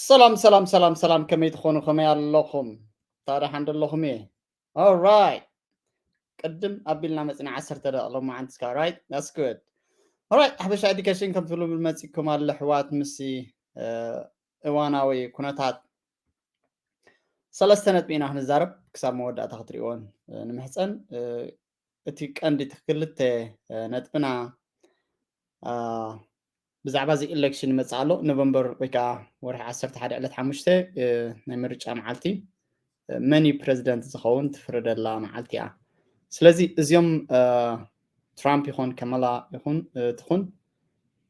ሰላም ሰላም ሰላም ሰላም፣ ከመይ ትኾኑ? ከመይ ኣለኹም? ታዲያ ሓንደ ኣለኹም እየ። Alright፣ ቅድም ኣቢልና መፅና ዓሰርተ ደቂቕ ሎማዓንቲ እስካ። Right, that's good። Alright፣ ሓበሻ ኤዱኬሽን ከም ትብሉ መፂኩም ኣለ ኣሕዋት፣ ምስ እዋናዊ ኩነታት ሰለስተ ነጥቢ ኢና ክንዛረብ፣ ክሳብ መወዳእታ ክትሪእዎን ንምሕፀን። እቲ ቀንዲ እቲ ክልተ ነጥብና ብዛዕባ እዚ ኢሌክሽን ይመፅእ ኣሎ። ኖቨምበር ወይ ከዓ ወርሒ ዓሰርተ ሓደ ዕለት ሓሙሽተ ናይ ምርጫ መዓልቲ፣ መን እዩ ፕረዚደንት ዝኸውን ትፍረደላ መዓልቲ እያ። ስለዚ እዚኦም ትራምፕ ይኹን ከመላ ይኹን ትኹን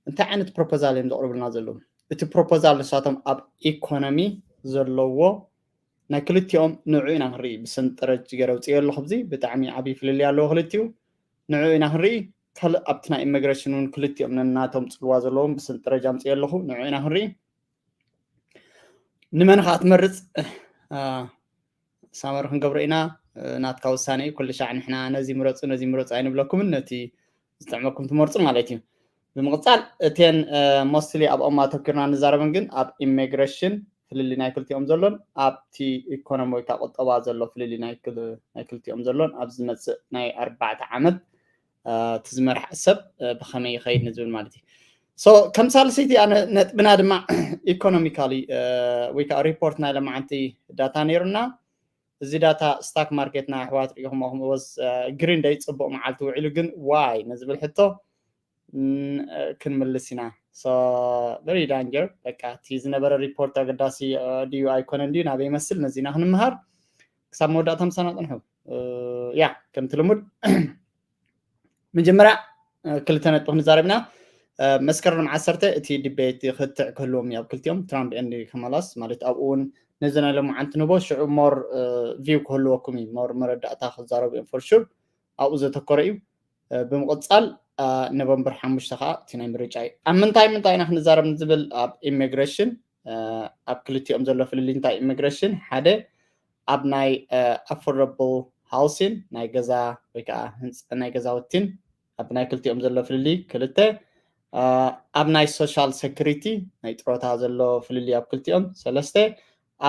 እንታይ ዓይነት ፕሮፖዛል እዮም ዘቕርቡልና ዘለዉ? እቲ ፕሮፖዛል ንሳቶም ኣብ ኢኮኖሚ ዘለዎ ናይ ክልቲኦም ንዑ ኢና ክንርኢ። ብሰንጠረጅ ገይረ ኣውፅኤ ኣለኹ። እዚ ብጣዕሚ ዓብዪ ፍልልይ ኣለዎ ክልቲኡ። ንዑ ኢና ክንርኢ። ካልእ ኣብቲ ናይ ኢሚግሬሽን እውን ክልቲኦም ነናቶም ፅልዋ ዘለዎም ብሰንጠረጅ ኣምፅኤ ኣለኹ። ንዑ ኢና ክንርኢ። ንመን ኸዓ ትመርፅ? ሳመር ክንገብሮ ኢና። ናትካ ውሳነ እዩ። ኩሉ ሻዕ ንሕና ነዚ ምረፁ ነዚ ምረፁ ኣይንብለኩምን። ነቲ ዝጥዕመኩም ትመርፁ ማለት እዩ። ብምቕፃል እተን ሞስትሊ ኣብኦም ኣተኪርና ንዛረበን ግን ኣብ ኢሚግሬሽን ፍልልይ ናይ ክልቲኦም ዘሎን ኣብቲ ኢኮኖሚ ወይ ከዓ ቁጠባ ዘሎ ፍልልይ ናይ ክልቲኦም ዘሎን ኣብ ዝመፅእ ናይ ኣርባዕተ ዓመት እቲ ዝመርሕ ሰብ ብኸመይ ይኸይድ ንዝብል ማለት እዩ። So ከም ሳልሰይቲ ነጥብና ድማ ኢኮኖሚካሊ ወይ ከዓ ሪፖርት ናይ ለማዓንቲ ዳታ ነይሩና። እዚ ዳታ ስታክ ማርኬትና ኣሕዋት ሪኢኹሞ ከምኡወስ ግሪን ደይ ፅቡቕ መዓልቲ ውዒሉ ግን ዋይ ንዝብል ሕቶ ክንምልስ ኢና። So very danger። በቃ እቲ ዝነበረ ሪፖርት ኣገዳሲ ድዩ ኣይኮነን ድዩ ናበይ ይመስል ነዚና ክንምሃር። ክሳብ መወዳእታ ምሳና ፅንሑ። ያ ከምቲ ልሙድ መጀመርያ ክልተ ነጥቢ ክንዛረብ ኢና። መስከረም ዓሰርተ እቲ ዲቤት ክትዕ ክህልዎም እዩ ኣብ ክልቲኦም ትራምፕ ኤንድ ከማላስ ማለት ኣብኡ እውን ነዚ ናይ ሎማዓንቲ ንቦ ሽዑ ሞር ቪው ክህልወኩም እዩ። ሞር መረዳእታ ክዛረቡ እዮም for sure። ኣብኡ ዘተኮረ እዩ። ብምቕፃል ኖቨምበር ሓሙሽተ ከዓ እቲ ናይ ምርጫ እዩ። ኣብ ምንታይ ምንታይ ኢና ክንዛረብ ንዝብል ኣብ ኢሚግሬሽን ኣብ ክልቲኦም ዘሎ ፍልልይ እንታይ ኢሚግሬሽን ሓደ ኣብ ናይ ኣፎርደብል ሃውሲን ናይ ገዛ ወይ ከዓ ናይ ገዛውቲን ኣብ ናይ ክልቲኦም ዘሎ ፍልልይ ክልተ ኣብ ናይ ሶሻል ሴኩሪቲ ናይ ጥሮታ ዘሎ ፍልልይ ኣብ ክልቲኦም ሰለስተ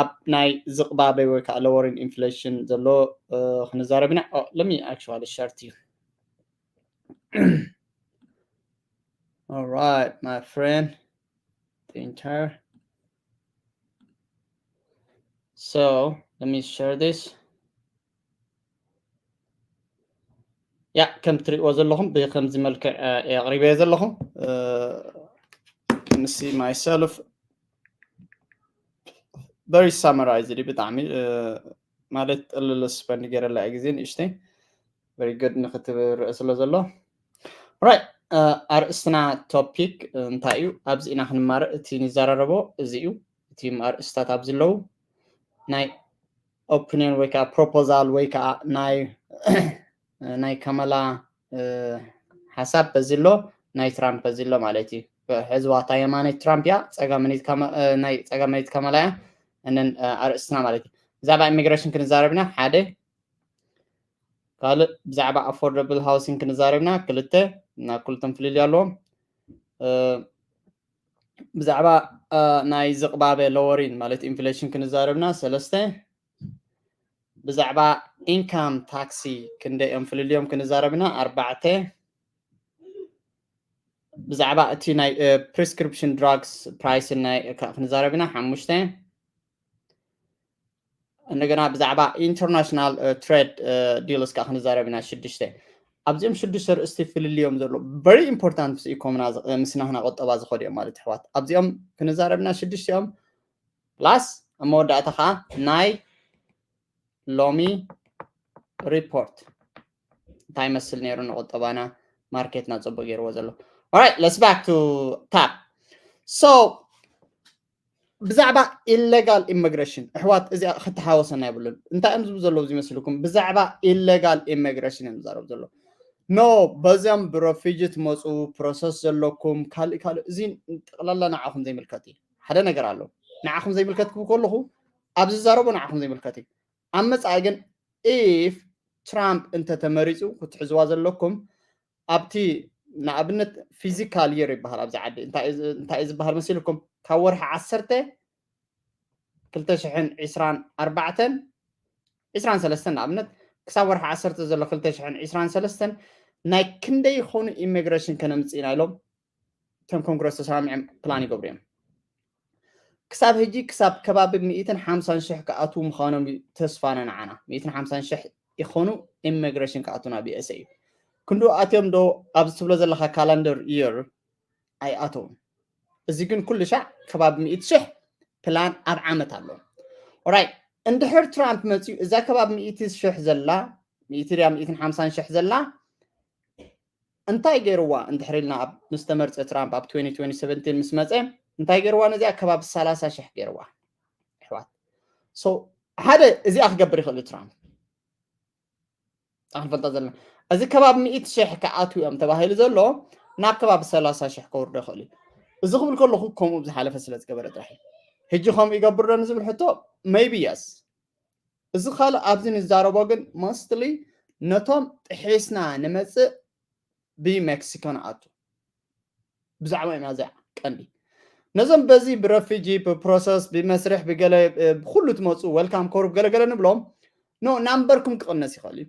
ኣብ ናይ ዝቕባበ ወይ ከዓ lowering inflation ዘሎ ክንዛረብ ኢና። Let me actually share to you. All right, my friend, the entire. So let me share this. ያ ከም ትሪእዎ ዘለኹም ብከምዚ መልክዕ ኣቕሪበዮ ዘለኹ። Let me see myself. Very summarized ብጣዕሚ ማለት ጥልል ስፐንድ ገይረላ ግዜ ንእሽተይ very good ንክትብርእ ስለ ዘሎ። Right, ኣርእስትና ቶፒክ እንታይ እዩ? ኣብዚ ኢና ክንማርእ። እቲ ንዘራረቦ እዚ እዩ። እቲ ኣርእስታት ኣብዚ ኣለዉ። ናይ ኦፒኒዮን ወይ ከዓ ፕሮፖዛል ወይ ከዓ ናይ ናይ ካማላ ሓሳብ በዚ ኣሎ፣ ናይ ትራምፕ በዚ ኣሎ ማለት እዩ። ሕዝዋ እታ የማነይቲ ትራምፕ እያ፣ ፀጋመይቲ ካማላ እያ። እነን ኣርእስትና ማለት እዩ። ብዛዕባ ኢሚግሬሽን ክንዛረብና ሓደ ካልእ ብዛዕባ ኣፎርደብል ሃውሲንግ ክንዛረብና ክልተ እና ክልቶም ፍልልይ ኣለዎም። ብዛዕባ ናይ ዝቕባበ ሎወሪን ማለት ኢንፍሌሽን ክንዛረብና ሰለስተ ብዛዕባ ኢንካም ታክሲ ክንደይ እዮም ፍልልዮም ክንዛረብና ኣርባዕተ ብዛዕባ እቲ ናይ ፕሪስክሪፕሽን ድራግስ ፕራይስ ክንዛረብና ሓሙሽተ እንደገና ብዛዕባ ኢንተርናሽናል ትሬድ ዲልስ ከዓ ክንዛረብ ኢና ሽዱሽተ ኣብዚኦም ሽዱሽተ ርእስቲ ፍልልዮም ዘሎ very important ኢኮምና ምስናህና ቁጠባ ዝኸዱ እዮም ማለት ኣሕዋት ኣብዚኦም ክንዛረብ ኢና ሽዱሽቲኦም ፕላስ ኣብ መወዳእታ ከዓ ናይ ሎሚ ሪፖርት እንታይ ይመስል ነይሩ ንቁጠባና ማርኬትና ፅቡቅ ገይርዎ ዘሎ right let's back to top so ብዛዕባ ኢሌጋል ኢሚግሬሽን ኣሕዋት እዚኣ ክተሓወሰና የብሉን እንታይ እዮም ዝብሉ ዘለዉ ዝመስልኩም ብዛዕባ ኢሌጋል ኢሚግሬሽን እዮም ዝዛረቡ ዘለዉ no በዚኦም ብረፊጂ ትመፁ ፕሮሰስ ዘለኩም ካልእ ካልእ እዚ ጠቕላላ ንዓኹም ዘይምልከት እዩ ሓደ ነገር ኣሎ ንዓኹም ዘይምልከትኩም ከለኹ ኣብ ዝዛረቦ ንዓኹም ዘይምልከት እዩ ኣብ መፃኢ ግን ኢፍ ትራምፕ እንተተመሪፁ ክትሕዝዋ ዘለኩም ኣብቲ ንኣብነት ፊዚካል ይር ይበሃል ኣብዚ ዓዲ እንታይ እዩ ዝበሃል መሲልኩም ካብ ወርሒ ዓሰርተ ክልተ ሽሕን ዕስራን ኣርባዕተን ዕስራን ሰለስተን ንኣብነት ክሳብ ወርሒ ዓሰርተ ዘሎ ክልተ ሽሕን ዕስራን ሰለስተን ናይ ክንደይ ይኾኑ ኢሚግሬሽን ከነምፅእ ኢና ኢሎም ከም ኮንግረስ ተሰማሚዖም ፕላን ይገብሩ እዮም። ክሳብ ሕጂ ክሳብ ከባቢ ሚእትን ሓምሳን ሽሕ ክኣትዉ ምዃኖም እዩ ተስፋና ንዓና። ሚእትን ሓምሳን ሽሕ ይኾኑ ኢሚግሬሽን ክኣትዉ ናብ ዩ ኤስ ኤ እዩ። ክንዱ ኣትዮም ዶ ኣብዚ ትብሎ ዘለኻ ካላንደር ይር ኣይኣተውን። እዚ ግን ኩሉ ሻዕ ከባቢ ሚእቲ ሽሕ ፕላን ኣብ ዓመት ኣሎ። ኦራይት፣ እንድሕር ትራምፕ መፅዩ እዛ ከባቢ ሚእቲ ሽሕ ዘላ፣ ሚእቲ ድያ ሚእትን ሓምሳን ሽሕ ዘላ እንታይ ገይርዋ እንድሕር ኢልና ኣብ ምስ ተመርፀ ትራምፕ ኣብ ትወንቲ ትወንቲ ሰቨንቲን ምስ መፀ እንታይ ገይርዋ ነዚኣ ከባቢ ሰላሳ ሽሕ ገይርዋ። ኣሕዋት፣ ሶ ሓደ እዚኣ ክገብር ይኽእል እዩ ትራምፕ። ንፈልጣ ዘለና እዚ ከባቢ ሚእቲ ሽሕ ክኣትዉ እዮም ተባሂሉ ዘሎ ናብ ከባቢ ሰላሳ ሽሕ ከውርዶ ይኽእል እዩ። እዚ ክብል ከለኹ ከምኡ ብዝሓለፈ ስለ ዝገበረ ጥራሕ እዩ። ሕጂ ከምኡ ይገብር ዶ ንዝብል ሕቶ maybe yes። እዚ ካልእ ኣብዚ ንዛረቦ ግን mostly ነቶም ጥሒስና ንመፅእ ብሜክሲኮ ንኣቱ። ብዛዕባ ኢና እዚኣ ቀንዲ ነዞም በዚ ብረፊጂ ብፕሮሰስ ብመስርሕ ብገለ ብኩሉ ትመፁ ወልካም ኮሩብ ገለገለ ንብሎም ኖ ናምበርኩም ክቕነስ ይኽእል እዩ።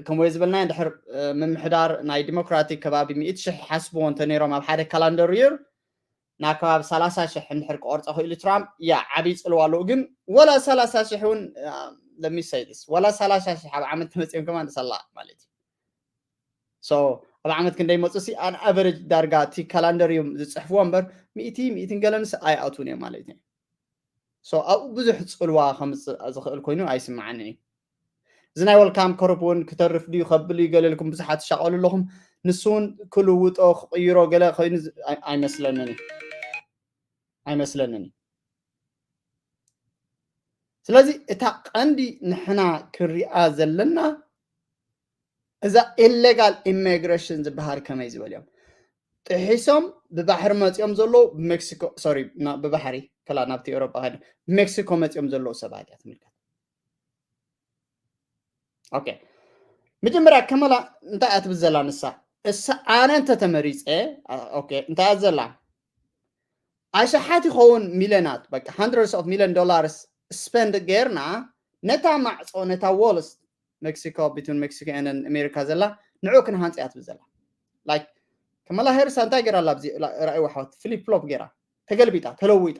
ከምኡ ዝበልናዮ እንድሕር ምምሕዳር ናይ ዲሞክራቲክ ከባቢ ሚእቲ ሽሕ ሓስብዎ እንተ ነይሮም ኣብ ሓደ ካላንደር ይር ናብ ከባቢ ሰላሳ ሽሕ እንድሕር ክቆርፀ ክኢሉ ትራምፕ ያ ዓብዪ ፅልዋ ኣለዎ። ግን ወላ ሰላሳ ሽሕ እውን ለሚሰይድስ ወላ ሰላሳ ሽሕ ኣብ ዓመት ተመፅኦም ከማን ሰላ ማለት እዩ። ሶ ኣብ ዓመት ክንደይ መፁ ሲ ኣን ኣቨሬጅ ዳርጋ እቲ ካላንደር እዮም ዝፅሕፍዎ እምበር ሚእቲ ሚእትን ገለንስ ኣይኣትውን እዮም ማለት እዩ። ሶ ኣብኡ ብዙሕ ፅልዋ ከምፅእ ዝኽእል ኮይኑ ኣይስምዓንን እዩ። እዚ ናይ ወልካም ኮርፕ እውን ክተርፍ ድዩ ከብል እዩ ገለ ኢልኩም ብዙሓት ትሻቐሉ ኣለኹም። ንሱ እውን ክልውጦ ክቕይሮ ገለ ኮይኑ ዝ- ኣይ- ኣይመስለንን እዩ። ኣይመስለንን እዩ። ስለዚ እታ ቀንዲ ንሕና ክንሪኣ ዘለና እዛ ኢሌጋል ኢሚግሬሽን ዝበሃል ከመይ ዝበል እዮም ጥሒሶም ብባሕሪ መፂኦም ዘለዉ ብሜክሲኮ ሶሪ ብባሕሪ ከላ ናብቲ ኤውሮጳ ከ ብሜክሲኮ መፂኦም ዘለዉ ሰባት እያ ትምልከት። ኦኬ መጀመርያ ከመላ እንታይ እያ ትብል ዘላ ንሳ እሳ ኣነ እንተተመሪፀ እንታይ እያ ዘላ ኣሽሓት ይኸውን ሚልዮናት በቃ hundreds of million dollars spend ጌርና ነታ ማዕፆ ነታ ዎልስ ሜክሲኮ between ሜክሲኮ and ኣሜሪካ ዘላ ንዑ ክንሃንፀ እያ ትብል ዘላ like ከመላ ሄርስ እንታይ ገይራ ኣላ ኣብዚ ራእይ ዋሕዋት ፍሊፕ ፍሎፕ ገይራ ተገልቢጣ ተለዊጣ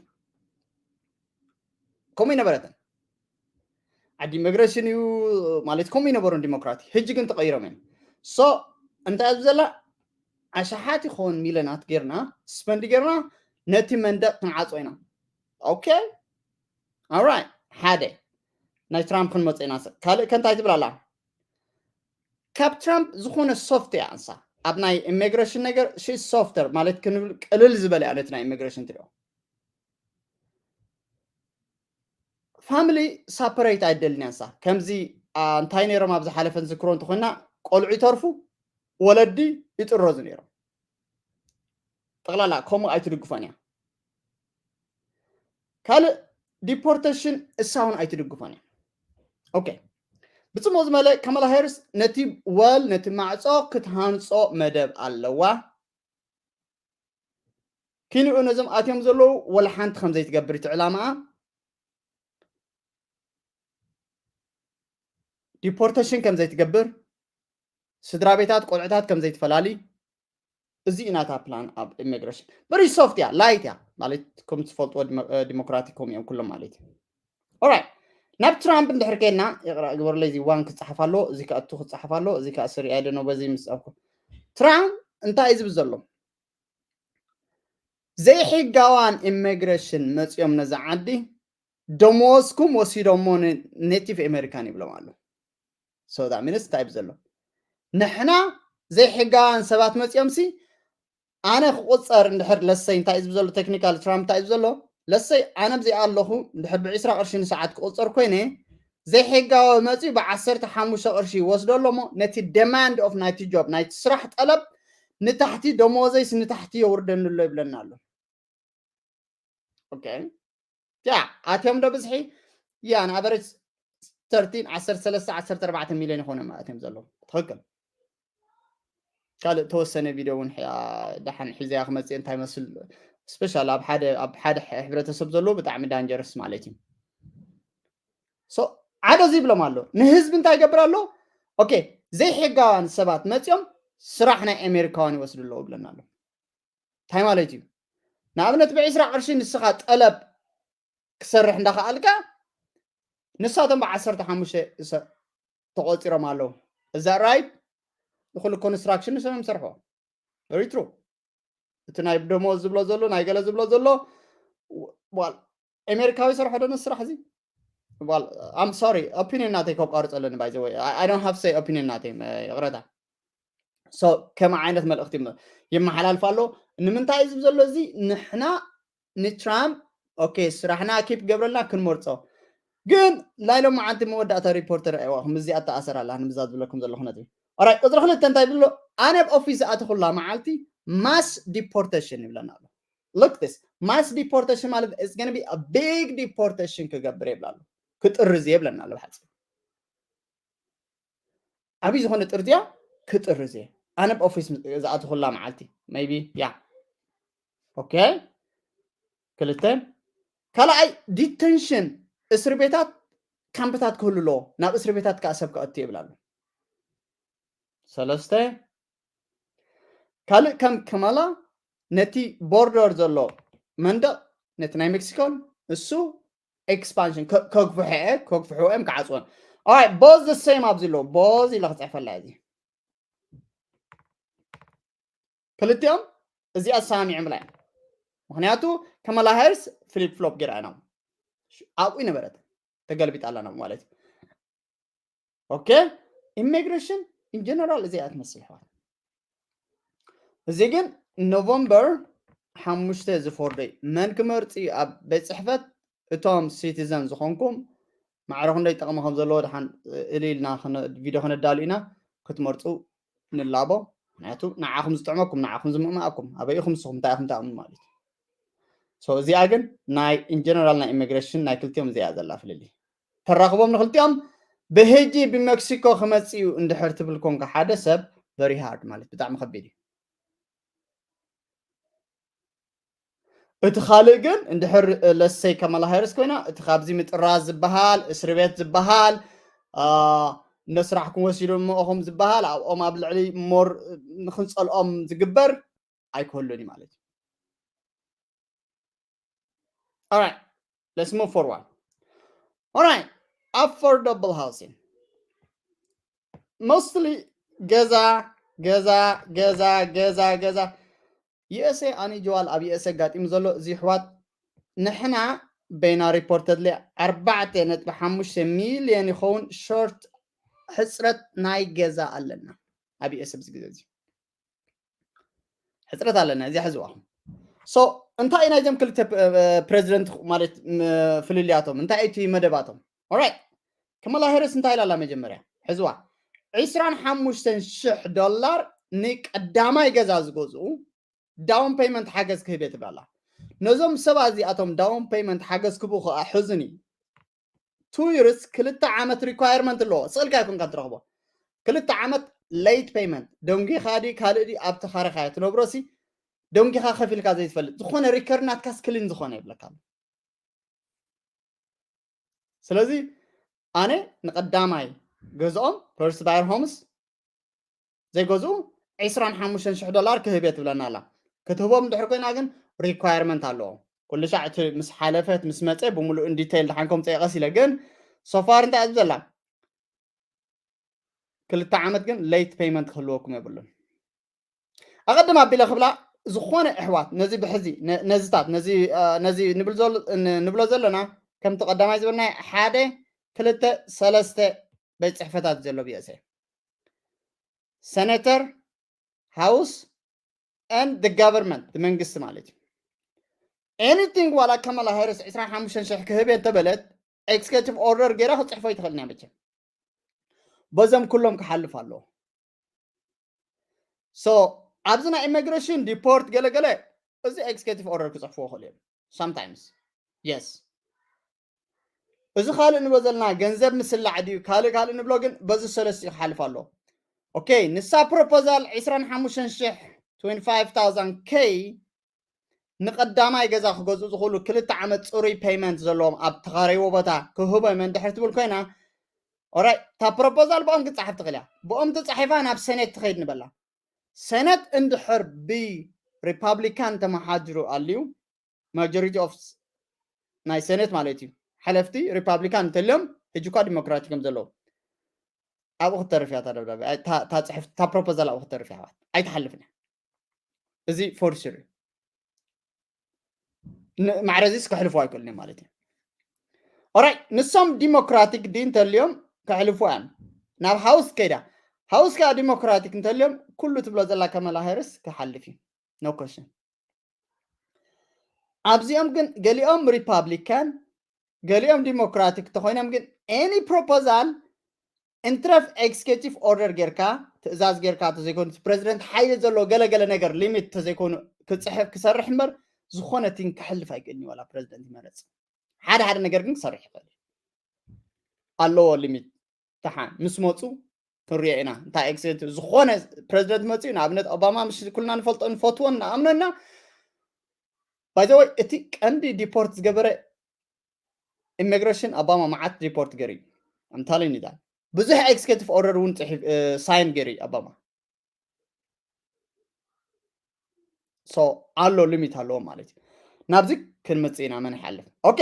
ከምኡ ይነበረትን ዓዲ ኢሚግሬሽን እዩ ማለት ከምኡ ይነበሩን ዲሞክራቲ ሕጂ ግን ተቐይሮም እዮም ሶ እንታይ ኣብዚ ዘላ ኣሽሓት ይኸውን ሚልዮናት ጌርና ስፐንድ ጌርና ነቲ መንደቅ ክንዓፆ ኢና ኦኬ ኦራይት ሓደ ናይ ትራምፕ ክንመፀ ኢና ካልእ ከንታይ ትብል ኣላ ካብ ትራምፕ ዝኾነ ሶፍት እያ እንሳ ኣብ ናይ ኢሚግሬሽን ነገር ሺ ሶፍተር ማለት ክንብል ቅልል ዝበለ እያ ነቲ ናይ ኢሚግሬሽን ትሪኦ ፋሚሊ ሳፐሬት ኣይደልን እያ እንሳ ከምዚ እንታይ ነይሮም ኣብ ዝሓለፈ ንዝክሮ እንተኮይና ቆልዑ ይተርፉ ወለዲ ይጥረዙ ነይሮም ጠቕላላ ከምኡ ኣይትድግፎን እያ ካልእ ዲፖርቴሽን እሳ እውን ኣይትድግፎን እያ ኦኬ ብፅሙቕ ዝመለ ከመላ ሃሪስ ነቲ ወል ነቲ ማዕፆ ክትሃንፆ መደብ ኣለዋ ኪንኡ ነዞም ኣትዮም ዘለዉ ወላ ሓንቲ ከም ዘይትገብር እቲ ዕላማኣ ዲፖርቴሽን ከም ዘይትገብር ስድራ ቤታት ቆልዕታት ከም ዘይትፈላሊ እዚ እዩ ናታ ፕላን ኣብ ኢሚግሬሽን በሪ ሶፍት እያ ላይት እያ ማለት ከም ትፈልጥዎ ዲሞክራቲክ ከም እዮም ኩሎም ማለት እዩ ኦራይት ናብ ትራምፕ እንድሕር ከና ይቕራ ግበርለይ እዚ ዋን ክፀሓፍ ኣሎ እዚ ከኣቱ ክፀሓፍ ኣሎ እዚ ከኣ ስሪያ ደኖ በዚ ምስ ፃብኩ ትራምፕ እንታይ እዩ ዝብል ዘሎ ዘይሕጋዋን ኢሚግሬሽን መፂኦም ነዛ ዓዲ ደመወዝኩም ወሲዶሞ ኔቲቭ ኣሜሪካን ይብሎም ኣሎ ሶ ሚንስ እንታይ እዩ ዘሎ ንሕና ዘይሕጋውያን ሰባት መፂኦም ሲ ኣነ ክቁፀር እንድሕር ለሰይ እንታይ እዩ ዘሎ ቴክኒካል ትራምፕ እንታይ እዩ ዘሎ ለሰይ ኣነ ብዚኣ ኣለኹ እንድሕር ብዕስራ ቅርሺ ንሰዓት ክቁፀር ኮይነ ዘይሕጋዊ መፂኡ ብዓሰርተ ሓሙሽተ ቅርሺ ይወስዶ ኣሎ ሞ ነቲ ደማንድ ኦፍ ናይቲ ጆብ ናይቲ ስራሕ ጠለብ ንታሕቲ ደመወዘይስ ንታሕቲ የውርደኒ ኣሎ ይብለና ኣሎ ኦኬ ያ ኣትዮም ዶ ብዝሒ ያ ንኣቨሬጅ ተርቲን ዓሰርተ ሰለስተ ዓሰርተ ኣርባዕተ ሚልዮን ይኾነ ማለት እዮም ዘለዉ ትኽክል ካልእ ተወሰነ ቪድዮ እውን ሕያ ደሓን ሒዘያ ክመፅእ እንታይ መስል ስፔሻል ኣብ ሓደ ኣብ ሓደ ሕብረተሰብ ዘሎ ብጣዕሚ ዳንጀረስ ማለት እዩ። ሓደ እዚ ይብሎም ኣሎ። ንህዝቢ እንታይ ይገብር ኣሎ? ኦኬ፣ ዘይሕጋውያን ሰባት መፂኦም ስራሕ ናይ ኣሜሪካውያን ይወስዱ ኣለዉ ይብለና ኣሎ። እንታይ ማለት እዩ? ንኣብነት ብዕስራ ቅርሺ ንስኻ ጠለብ ክሰርሕ እንዳኸኣልካ ንሳቶም ብዓሰርተ ሓሙሽተ ተቆፂሮም ኣለዉ። እዛ ራይት ንኩሉ ኮንስትራክሽን ንሶም እዮም ዝሰርሕዎ። ሪትሩ እቲ ናይ ደሞዝ ዝብሎ ዘሎ ናይ ገለ ዝብሎ ዘሎ ኣሜሪካዊ ሰርሖ ዶ ነዚ ስራሕ እዚ? ኣም ሶሪ፣ ኦፒኒየን ናተይ ከቋርፅ ኣለኒ። ባይ ዘ ወይ ኣይ ዶንት ሃቭ ሰይ ኦፒኒየን ናተይ፣ ይቕረታ። ከም ዓይነት መልእክቲ ይመሓላልፍ ኣሎ። ንምንታይ እዩ ዝብ ዘሎ እዚ? ንሕና ንትራምፕ ኦኬ፣ ስራሕና ኪፕ ገብረልና ክንመርፆ፣ ግን ናይ ሎም መዓልቲ መወዳእታ ሪፖርት ረኣይዋ፣ ከም እዚኣ ተኣሰር ኣላ ንምዛ ዝብለኩም ዘለኹ ነጥቢ። ኦራይ፣ ቁፅሪ ክልተ እንታይ ብሎ? ኣነ ኣብ ኦፊስ ዝኣተኹላ መዓልቲ ማስ ዲፖርቴሽን ይብለና ኣሎ። Look this, ማስ ዲፖርቴሽን ማለት it's gonna be a big deportation ክገብር ይብላ ኣሎ። ክጥርዝ ይብለና ኣሎ ብሓፂ ዓብይ ዝኾነ ጥርዝያ ክጥርዝ እየ። ኣነ ኣብ ኦፊስ ዝኣተኹላ መዓልቲ maybe ያ ኦኬ። ክልተ ካልኣይ ዲተንሽን እስር ቤታት ካምፕታት ክህሉ ኣለዎ። ናብ እስር ቤታት ከዓ ሰብ ከእቱ ይብል ኣሎ። ሰለስተ ካልእ ከም ከማላ ነቲ ቦርደር ዘሎ መንደቕ ነቲ ናይ ሜክሲኮን እሱ ኤክስፓንሽን ከግፍሖ እየ፣ ከግፍሕዎ እዮም ክዓፅዎን። ኣይ ቦዝ the same ኣብዚ ኣለዎ። ቦዝ ኢለ ክፅሕፈላ እዚ ክልቲኦም እዚኣ ሰማሚዖምላ እዮም። ምክንያቱ ከመላ ሃሪስ ፍሊፕ ፍሎፕ ገይራ ኢና ኣብኡ ይነበረት ተገልቢጣ ኣለና ማለት እዩ። ኦኬ ኢሚግሬሽን ኢን ጀነራል እዚኣ ትመስል ይሕዋት። እዚ ግን ኖቨምበር ሓሙሽተ ዝፎርደይ መን ክመርፅ እዩ ኣብ ቤት ፅሕፈት? እቶም ሲቲዘን ዝኾንኩም ማዕረ ክንደይ ጥቕሚ ከም ዘለዎ ድሓን እልልና ቪድዮ ክነዳሉ ኢና ክትመርፁ ንላቦ። ምክንያቱ ንዓኹም ዝጥዕመኩም ንዓኹም ዝምእማእኩም ኣበይ ኢኹም ንስኹም እንታይ ኢኹም ትኣምኑ ማለት እዩ። እዚኣ ግን ናይ ኢንጀነራል ናይ ኢሚግሬሽን ናይ ክልቲኦም እዚኣ ዘላ ፍልልይ ተራኽቦም ንክልቲኦም ብህጂ ብሜክሲኮ ክመፅእ እዩ እንድሕር ትብል ኮንካ ሓደ ሰብ very hard ማለት ብጣዕሚ ከቢድ እዩ። እቲ ካልእ ግን እንድሕር ለሰይ ከመላ ሃይርስ ኮይና እቲ ካብዚ ምጥራዝ ዝበሃል እስሪ ቤት ዝበሃል ነስራሕ ክንወሲዱ እሞኦም ዝበሃል ኣብኦም ኣብ ልዕሊ ሞር ንክንፀልኦም ዝግበር ኣይክህሉን እዩ ማለት እዩ። Alright, let's move forward. Alright, affordable housing. Mostly ገዛ ገዛ ገዛ ገዛ ገዛ USA ኣኒ ጀዋል ኣብ USA ኣጋጢሙ ዘሎ እዚ ኣሕዋት ንሕና በይና ሪፖርተድሊ ኣርባዕተ ነጥቢ ሓሙሽተ ሚልዮን ይኸውን ሾርት ሕፅረት ናይ ገዛ ኣለና ኣብ USA ኣብዚ ግዜ እዚ ሕፅረት ኣለና እዚኣ ሕዝዋ። So እንታይ እዩ ናይዞም ክልተ ፕሬዚደንት ማለት ፍልልያቶም እንታይ እቲ መደባቶም? Alright, ከመላ ሃሪስ እንታይ ኢላ ኣላ መጀመርያ ሕዝዋ ዕስራን ሓሙሽተን ሽሕ ዶላር ንቀዳማይ ገዛ ዝገዝኡ ዳውን ፔይመንት ሓገዝ ክህብ እየ ትብል ኣላ። ነዞም ሰባት እዚኣቶም ዳውን ፔይመንት ሓገዝ ክህቡ ከዓ ሕዝኒ two years ክልተ ዓመት ሪኳየርመንት ኣለዎ። ስእልካ ይኮንካ ትረኽቦ ክልተ ዓመት ሌት ፔይመንት ደንጊኻ ዲ ካልእ ዲ ኣብቲ ካረኻ ትነብሮ ሲ ደንጊኻ ከፊልካ ዘይትፈልጥ ዝኾነ ሪከርድ ናትካስ ክሊን ዝኾነ ይብለካ ኣሎ። ስለዚ ኣነ ንቀዳማይ ገዝኦም ፈርስት ባየር ሆምስ ዘይገዝኡ ዕስራን ሓሙሽተን ሽሕ ዶላር ክህብ እየ ትብለና ኣላ። ክትህቦም እንድሕር ኮይና ግን ሪኳየርመንት ኣለዎ። ኩሉ ሻዕ እቲ ምስ ሓለፈት ምስ መፀ ብምሉእ ዲቴይል ድሓን ከምፀ ቀስ ኢለ ግን ሶፋር እንታይ ዝብ ዘላ ክልተ ዓመት ግን ሌት ፔይመንት ክህልወኩም የብሉን። ኣቐድም ኣቢለ ክብላ ዝኾነ ኣሕዋት ነዚ ብሕዚ ነዚታት ነዚ ንብሎ ዘለና ከምቲ ቀዳማይ ዝበልናዮ ሓደ ክልተ ሰለስተ ቤት ፅሕፈታት ዘሎ ብየሰ ሰነተር ሃውስ and the government መንግስቲ ማለት እዩ። Anything ዋላ ከመላ ሃይረስ ዕስራን ሓሙሽተን ሽሕ ክህብ እየ እንተበለት ኤክስኬቲቭ ኦርደር ገይራ ክፅሕፎ ይትኽእል እያ መቸም በዞም ኩሎም ክሓልፍ ኣለዎ። So ኣብዚ ናይ ኢሚግሬሽን ዲፖርት ገለገለ እዚ ኤክስኬቲቭ ኦርደር ክፅሕፍዎ ይኽእሉ እዮም። Sometimes yes። እዚ ካልእ ንብሎ ዘለና ገንዘብ ምስላዕ ድዩ ካልእ ካልእ ንብሎ ግን በዚ ሰለስቲኡ ክሓልፍ ኣለዎ። ኦኬ ንሳ ፕሮፖዛል ዕስራን ሓሙሽተን ሽሕ twenty-five thousand K ንቀዳማይ ገዛ ክገዝኡ ዝኽእሉ ክልተ ዓመት ፅሩይ ፔይመንት ዘለዎም ኣብ ተኻረይዎ ቦታ ክህቦ እየ እንድሕር ትብል ኮይና፣ ኦራይ፣ እታ ፕሮፖዛል ብኦም ክትፀሓፍ ትኽእል እያ። ብኦም ተፃሒፋ ናብ ሴኔት ትኸይድ ንበላ። ሴኔት እንድሕር ብሪፓብሊካን ተመሓድሩ ኣልዩ፣ ማጆሪቲ ኦፍ ናይ ሴኔት ማለት እዩ፣ ሓለፍቲ ሪፓብሊካን እንተልዮም፣ ሕጂ እኳ ዲሞክራቲክ እዮም ዘለዉ። ኣብኡ ክትተርፍ እያ እታ ደብዳቤ፣ ኣይ፣ እታ፣ እታ ፅሕፍ፣ እታ ፕሮፖዛል ኣብኡ ክትተርፍ እያ፣ ኣሕዋት። ኣይትሓልፍን እያ። እዚ ፎር ሹር እዩ። ን-፣ ማዕረ እዚስ ክሕልፉ ኣይክእሉን እዮም ማለት እዩ። ኦራይ፣ ንሶም ዲሞክራቲክ ድዩ እንተልዮም ክሕልፉ እዮም። ናብ ሃውስ ከይዳ፣ ሃውስ ከኣ ዲሞክራቲክ እንተልዮም ኩሉ ትብሎ ዘላ ከመላ ሃሪስ ክሓልፍ እዩ። ኖ ኮሽን። ኣብዚኦም ግን ገሊኦም ሪፓብሊካን፣ ገሊኦም ዲሞክራቲክ ተኾይኖም ግን ኤኒ ፕሮፖዛል ኢንትረፍ ኤክስኪዩቲቭ ኦርደር ጌርካ፣ ትእዛዝ ጌርካ ተዘይኮይኑ፣ እቲ ፕረዚደንት ሓይሊ ዘለዎ ገለገለ ነገር ሊሚት ተዘይኮይኑ ክጽሕፍ ክሰርሕ እምበር፣ ዝኾነ ቲንግ ክሕልፍ ኣይክእልን እዩ፣ ዋላ ፕረዚደንት ይመረጽ። ሓደ ሓደ ነገር ግን ክሰርሕ ይኽእል እዩ። ኣለዎ ሊሚት። ደሓን ምስ መጹ ክንሪኦ ኢና። እንታይ ኤክስኪዩቲቭ፣ ዝኾነ ፕረዚደንት መጺኡ፣ ንኣብነት ኦባማ፣ ምስ ኩልና ንፈልጦ ንፈትዎን ንኣምኖና። ባይ ዘ ወይ፣ እቲ ቀንዲ ዲፖርት ዝገበረ ኢሚግሬሽን ኦባማ መዓት ዲፖርት ገይሩ እዩ። ኣም ቴሊንግ ዩ ዳት። ብዙሕ ኤክስኪዩቲቭ ኦርደር እውን ጽሒፍ፣ እ፣ ሳይን ገይሩ እዩ ኦባማ። ሶ ኣሎ፣ ሊሚት ኣለዎ ማለት እዩ። ናብዚ ክንመጽእ ኢና፣ መን ይሓልፍ? ኦኬ።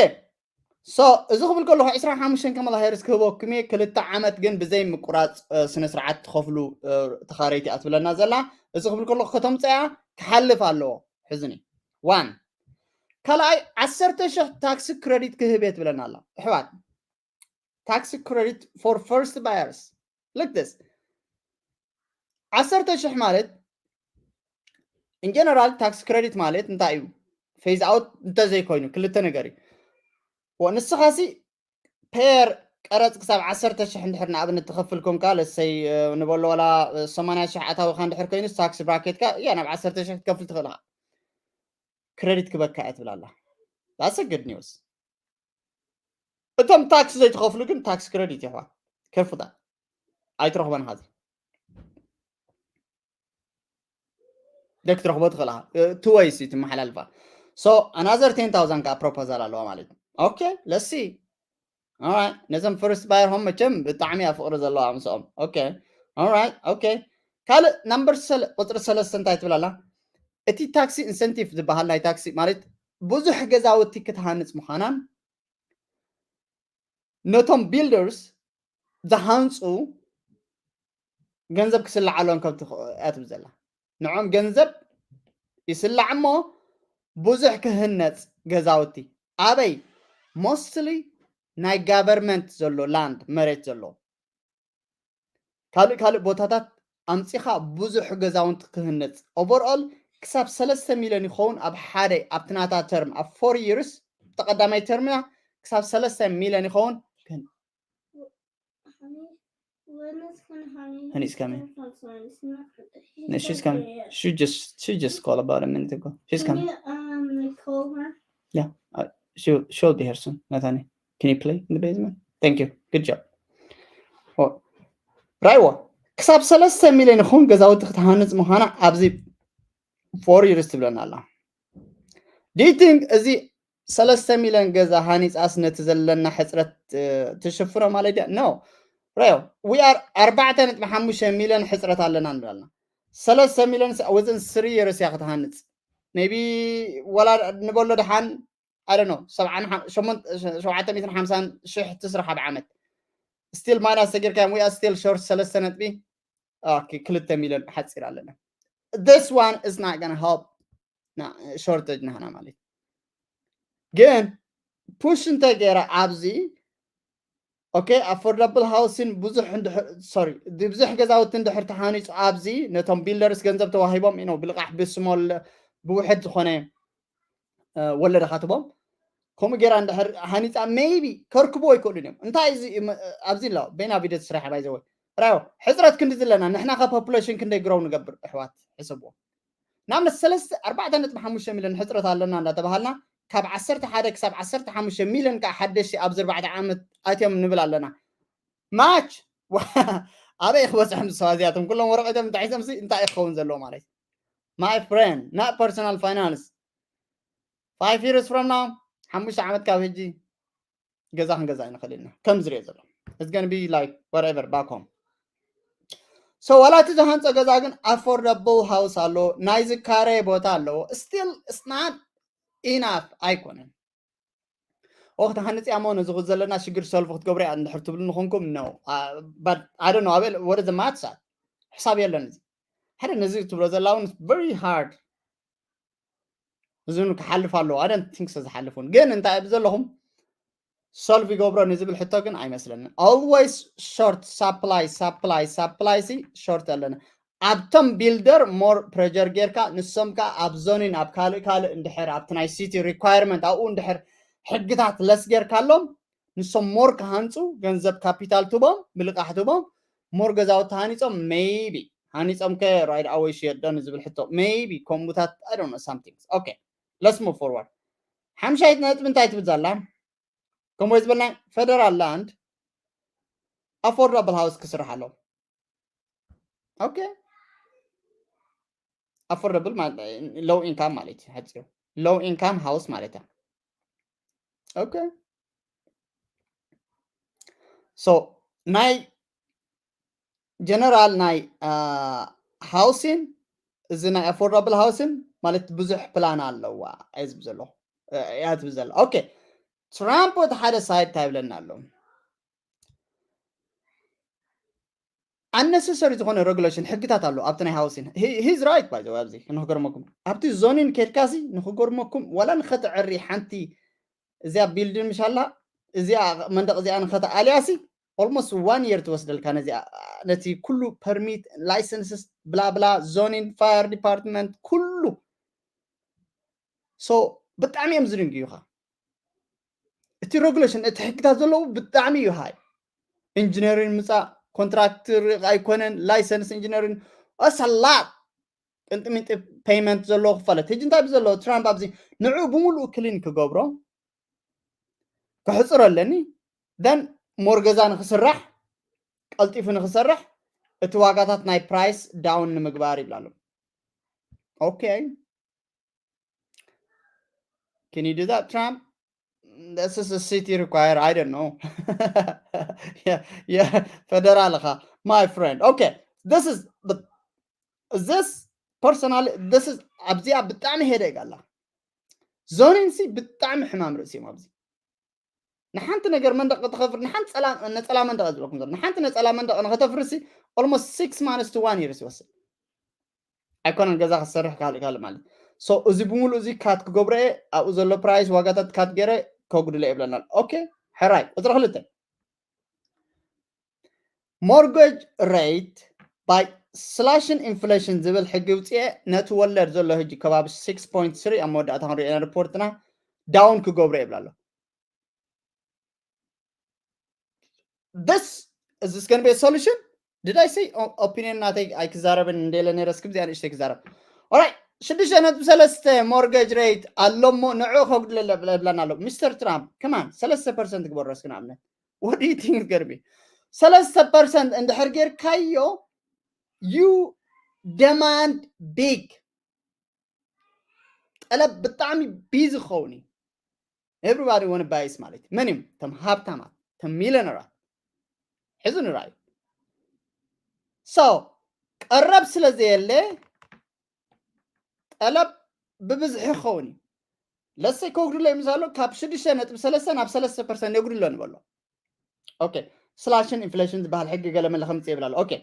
ሶ እዚ ክብል ከለኹ ዕስራን ሓሙሽተን ካማላ ሃሪስ ክህበኩም እየ፣ ክልተ ዓመት ግን ብዘይ ምቁራጽ፣ እ፣ ስነ ስርዓት ትኸፍሉ፣ እ፣ ተኻረይቲ እያ ትብለና ዘላ። እዚ ክብል ከለኹ ከተምጽኣ ክሓልፍ ኣለዎ። ሕዝኒ። ዋን። ካልኣይ፣ ዓሰርተ ሽሕ ታክሲ ክረዲት ክህብ እየ ትብለና ኣላ። ኣሕዋት፣ ታክሲ ክረዲት ፎር ፈርስት ባየርስ። ሉክ ዲስ። ዓሰርተ ሽሕ ማለት፣ ኢን ጀነራል፣ ታክሲ ክረዲት ማለት እንታይ እዩ? ፌዝ ኣውት እንተዘይኮይኑ፣ ክልተ ነገር እዩ። ወ-፣ ንስኻሲ ፔር ቀረጽ ክሳብ ዓሰርተ ሽሕ እንድሕር ንኣብነት ትኸፍል ኮንካ፣ ለሰይ፣ እ፣ ንበሎ ዋላ፣ እ፣ ሰማንያ ሽሕ ኣታዊኻ እንድሕር ኮይኑ፣ ታክሲ ብራኬትካ፣ ያ፣ ናብ ዓሰርተ ሽሕ ክትከፍል ትኽእል ኢኻ። ክረዲት ክበካ እያ ትብል ኣላ። That's a good news። እቶም ታክሲ ዘይትኸፍሉ ግን ታክሲ ክረዲት ይሕዋ። ከፍታ። ኣይትረኽቦን ኢኻ። ደክ ትረኽቦ ትኽእል ኢኻ። እ፣ ቱ ወይስ እዩ ትመሓላልፋ። So, ኣናዘር ቴን ታውዛንድ ከዓ ፕሮፖዛል ኣለዋ ማለት እዩ። ኦኬ፣ ለሲ። ኦራይት፣ ነዞም ፈርስት ባየር ሆም መቸም ብጣዕሚ እያ ፍቕሪ ዘለዋ ምስኦም። ኦኬ፣ ኦራይት፣ ኦኬ። ካልእ ናምበር ሰለ-፣ ቁፅሪ ሰለስተ እንታይ ትብል ኣላ? እቲ ታክሲ ኢንሰንቲቭ ዝበሃል ናይ ታክሲ ማለት ብዙሕ ገዛውቲ ክትሃንፅ ምዃናን ነቶም ቢልደርስ ዝሃንፁ ገንዘብ ክስላዓሎም ከም ትኽ-፣ እያ ትብል ዘላ። ንዖም ገንዘብ ይስላዕ እሞ ብዙሕ ክህነፅ ገዛውቲ ኣበይ? ሞስትሊ ናይ ጋቨርመንት ዘሎ ላንድ መሬት ዘሎ ካልእ ካልእ ቦታታት ኣምጺኻ ብዙሕ ገዛውንቲ ክህነጽ። ኦቨርኦል ክሳብ ሰለስተ ሚልዮን ይኸውን ኣብ ሓደ፣ ኣብቲ ናታ ተርም፣ ኣብ ፎር ይርስ፣ ተቐዳማይ ተርምና ክሳብ ሰለስተ ሚልዮን ይኸውን ክህን-፣ Honey, when is gonna honey? Honey's coming. It's not No, she's coming. She just, she just called about a minute ago. She's coming. You, um, like, call her? Yeah, uh, she'll, she'll be here soon. Nathani, can you play in the basement? Thank you. Good job. ኦ፣ ራይዎ ክሳብ ሰለስተ ሚልዮን ይኸውን ገዛውቲ ክትሃንጽ ምዃና ኣብዚ ፎር ይርስ ትብለና ኣላ። Do you think እዚ ሰለስተ ሚልዮን ገዛ ሃኒጻስ ነቲ ዘለና ሕጽረት፣ እ፣ ትሽፍኖ ማለት ድያ? No። ራዮ፣ we are ኣርባዕተ ነጥቢ ሓሙሽተ ሚልዮን ሕጽረት ኣለና ንብል ኣለና። ሰለስተ ሚልዮን ስ-፣ within three years እያ ክትሃንጽ። Maybe ወላ ንበሎ ደሓን፣ I don't know፣ ሰብዓን ሓ-፣ ሸሞንተ፣ ሸውዓተ ሚእትን ሓምሳን ሽሕ ትስራሕ ኣብ ዓመት። ስቲል ማይናስ ተጌርካ፣ we are still short ሰለስተ ነጥቢ፣ ኦኬ፣ ክልተ ሚልዮን ሓጺር ኣለና። This one is not gonna help ና-፣ ሾርተጅ ናህና ማለት። ግን ፑሽ እንተ ገይረ ኣብዚ፣ ኦኬ፣ ኣፎርዳብል ሃውሲን ብዙሕ እንድሕር፣ ሶሪ፣ ብዙሕ ገዛውቲ እንድሕር ተሃኒጹ ኣብዚ፣ ነቶም ቢልደርስ ገንዘብ ተዋሂቦም፣ you know፣ ብልቃሕ ብስሞል ብውሕድ ዝኾነ፣ እ፣ ወለድ ካትቦም፣ ከምኡ ገይራ እንድሕር ሃኒጻ፣ ሜይቢ ከርክብዎ ይክእሉን እዮም። እንታይ እዚ፣ እም-፣ ኣብዚ ኣሎ፣ በይና ቪድዮ ትስራሕ ባይ ዘ ወይ። ራዮ፣ ሕጽረት ክንዲ ዘለና፣ ንሕና ከ ፖፑሌሽን ክንደይ ግሮው ንገብር፣ ኣሕዋት፣ ሕሰብዎ። ንኣብነት፣ ሰለስተ፣ ኣርባዕተ ነጥቢ ሓሙሽተ ሚልዮን ሕጽረት ኣለና እንዳተባሃልና፣ ካብ ዓሰርተ ሓደ ክሳብ ዓሰርተ ሓሙሽተ ሚልዮን ከዓ ሓደሽቲ ኣብዚ ኣርባዕተ ዓመት ኣትዮም ንብል ኣለና። ማች! ኣበይ ክበጽሑ ንሰባ እዚኣቶም? ኩሎም ወረቐቶም እንታይ ሒዞምሲ እንታይ እዩ ክኸውን ዘለዎ ማለት? My friend፣ not personal finance። Five years from now, ሓሙሽተ ዓመት ካብ ሕጂ ገዛ ክንገዛ ኣይንኽእል ኢና። ከም ዝሪኦ ዘሎ it's gonna be like whatever back home. So ዋላ እቲ ዝሃንፀ ገዛ ግን affordable house ኣለዎ፣ ናይ ዝካረ ቦታ ኣለዎ። Still it's not enough ኣይኮነን። ኦ ክትሃንፅያ እሞ ነዚ ዘለና ሽግር solve ክትገብሩ እያ እንድሕር ትብሉ ንኾንኩም no. But I don't know ኣበል ወደ ዘማት ሰዓት ሕሳብ የለን። እዚ ሓደ ነዚ ትብሎ ዘላ እውን very hard። እዚ እውን ክሓልፍ ኣለዎ። I don't think so ዝሓልፍ እውን ግን እንታይ ኣብ ዘለኹም solve ይገብሮ ንዝብል ሕቶ ግን ኣይመስለንን። Always short supply supply supply ሲ short ኣለና። ኣብቶም builder more pressure ጌርካ ንሶም ከዓ ኣብ zoning ኣብ ካልእ ካልእ እንድሕር ኣብቲ ናይ city requirement ኣብኡ እንድሕር ሕግታት less ጌርካሎም ንሶም more ክሃንፁ ገንዘብ capital ትቦም ብልቃሕ ትቦም more ገዛውቲ ሃኒፆም maybe ሃኒፆም ከ right away ሽየጥ ዶ ንዝብል ሕቶ maybe ከምኡታት I don't know something. Okay, let's move forward. ሓምሻይት ነጥቢ እንታይ ትብል ዘላ? ከምኡ ዝበልና federal land affordable house ክስራሕ ኣለዎ። Okay, affordable low income ማለት እዩ ሓፂሩ low income house ማለት እያ። Okay, so ናይ general ናይ housing እዚ ናይ affordable housing ማለት ብዙሕ plan ኣለዋ እያ ዝብል ዘሎ እያ ትብል ዘላ። Okay, ትራምፕ ወደ ሓደ side እንታይ ይብለና ኣሎ? Unnecessary ዝኾነ regulation ሕግታት ኣሎ ኣብቲ ናይ housing. He's right by the way ኣብዚ ንክገርመኩም ኣብቲ zoning ኬድካሲ ንክገርመኩም ዋላ ንኸተዕሪ ሓንቲ እዚኣ building ምሻላ እዚኣ መንደቕ እዚኣ ንኸተኣልያሲ almost one year ትወስደልካ ነዚኣ ነቲ ኩሉ permit licenses blah blah zoning fire department ኩሉ so ብጣዕሚ እዮም ዝድንግዩኻ። እቲ regulation እቲ ሕግታት ዘለዉ ብጣዕሚ እዩ high። Engineering ምፃእ contractor ኣይኮነን license engineering a lot ቅንጥሚንጢ payment ዘለዎ ክፋለት ሕጂ እንታይ ብዘለዎ ትራምፕ ኣብዚ ንዑ ብምሉኡ clean ክገብሮ ክሕፅሮ ኣለኒ then more ገዛ ንክስራሕ ቀልጢፉ ንክሰርሕ እቲ ዋጋታት ናይ price down ንምግባር ይብላ ኣሎ። Okay, can you do that Trump? This is a city require I don't know. Yeah, federal ኻ my friend. Okay, this is the this personal this is ኣብዚኣ ብጣዕሚ headache ኣላ። Zoning ሲ ብጣዕሚ ሕማም ርእሲ እዮም ኣብዚ ንሓንቲ ነገር መንደቕ ክትኸፍር ንሓንቲ ነፀላ መንደቕ ዝብለኩም ዘሎ ንሓንቲ ነፀላ መንደቕ ንኸተፍርሲ almost six months to one year ይወስድ ኣይኮነን ገዛ ክትሰርሕ ካልእ ካልእ ማለት so እዚ ብምሉእ እዚ cut ክገብሮ እየ ኣብኡ ዘሎ price ዋጋታት cut ገይረ ከጉድሎ የብለና okay ሕራይ ቁፅሪ ክልተ mortgage rate by slashing inflation ዝብል ሕጊ ውፅኤ ነቲ ወለድ ዘሎ ሕጂ ከባቢ six point three ኣብ መወዳእታ ክንሪኦ ኢና report ና down ክገብሮ ይብላ ኣሎ this is this gonna be a solution did I say opinion ናተይ ኣይክዛረብን እንደለ ነረስ ክብዚ ኣንእሽተይ ክዛረብ ኦራይ ሽዱሽተ ነጥቢ ሰለስተ mortgage rate ኣሎሞ ንዑ ከጉድለ ብለና ኣሎ Mister Trump come on ሰለስተ percent ግበሮ እስኪ ንኣብነት what do you think ገርቢ ሰለስተ percent እንድሕር ጌርካዮ you demand big ጠለብ ብጣዕሚ busy ክኸውን እዩ everybody want buys ማለት እዩ መን እዮም ተም ሃብታማት ተም ሚሊዮነራት ሕዚ ንርኣዩ so ቀረብ ስለ ዘየለ ጠለብ ብብዝሒ ክኸውን እዩ ለሰይ ከጉድሎ እዩ ምሳሎ ካብ ሽዱሽተ ነጥቢ ሰለስተ ናብ ሰለስተ percent የጉድሎ ንበሎ okay slashing inflation ዝበሃል ሕጊ ገለ መለ ከምፅእ ይብላሉ okay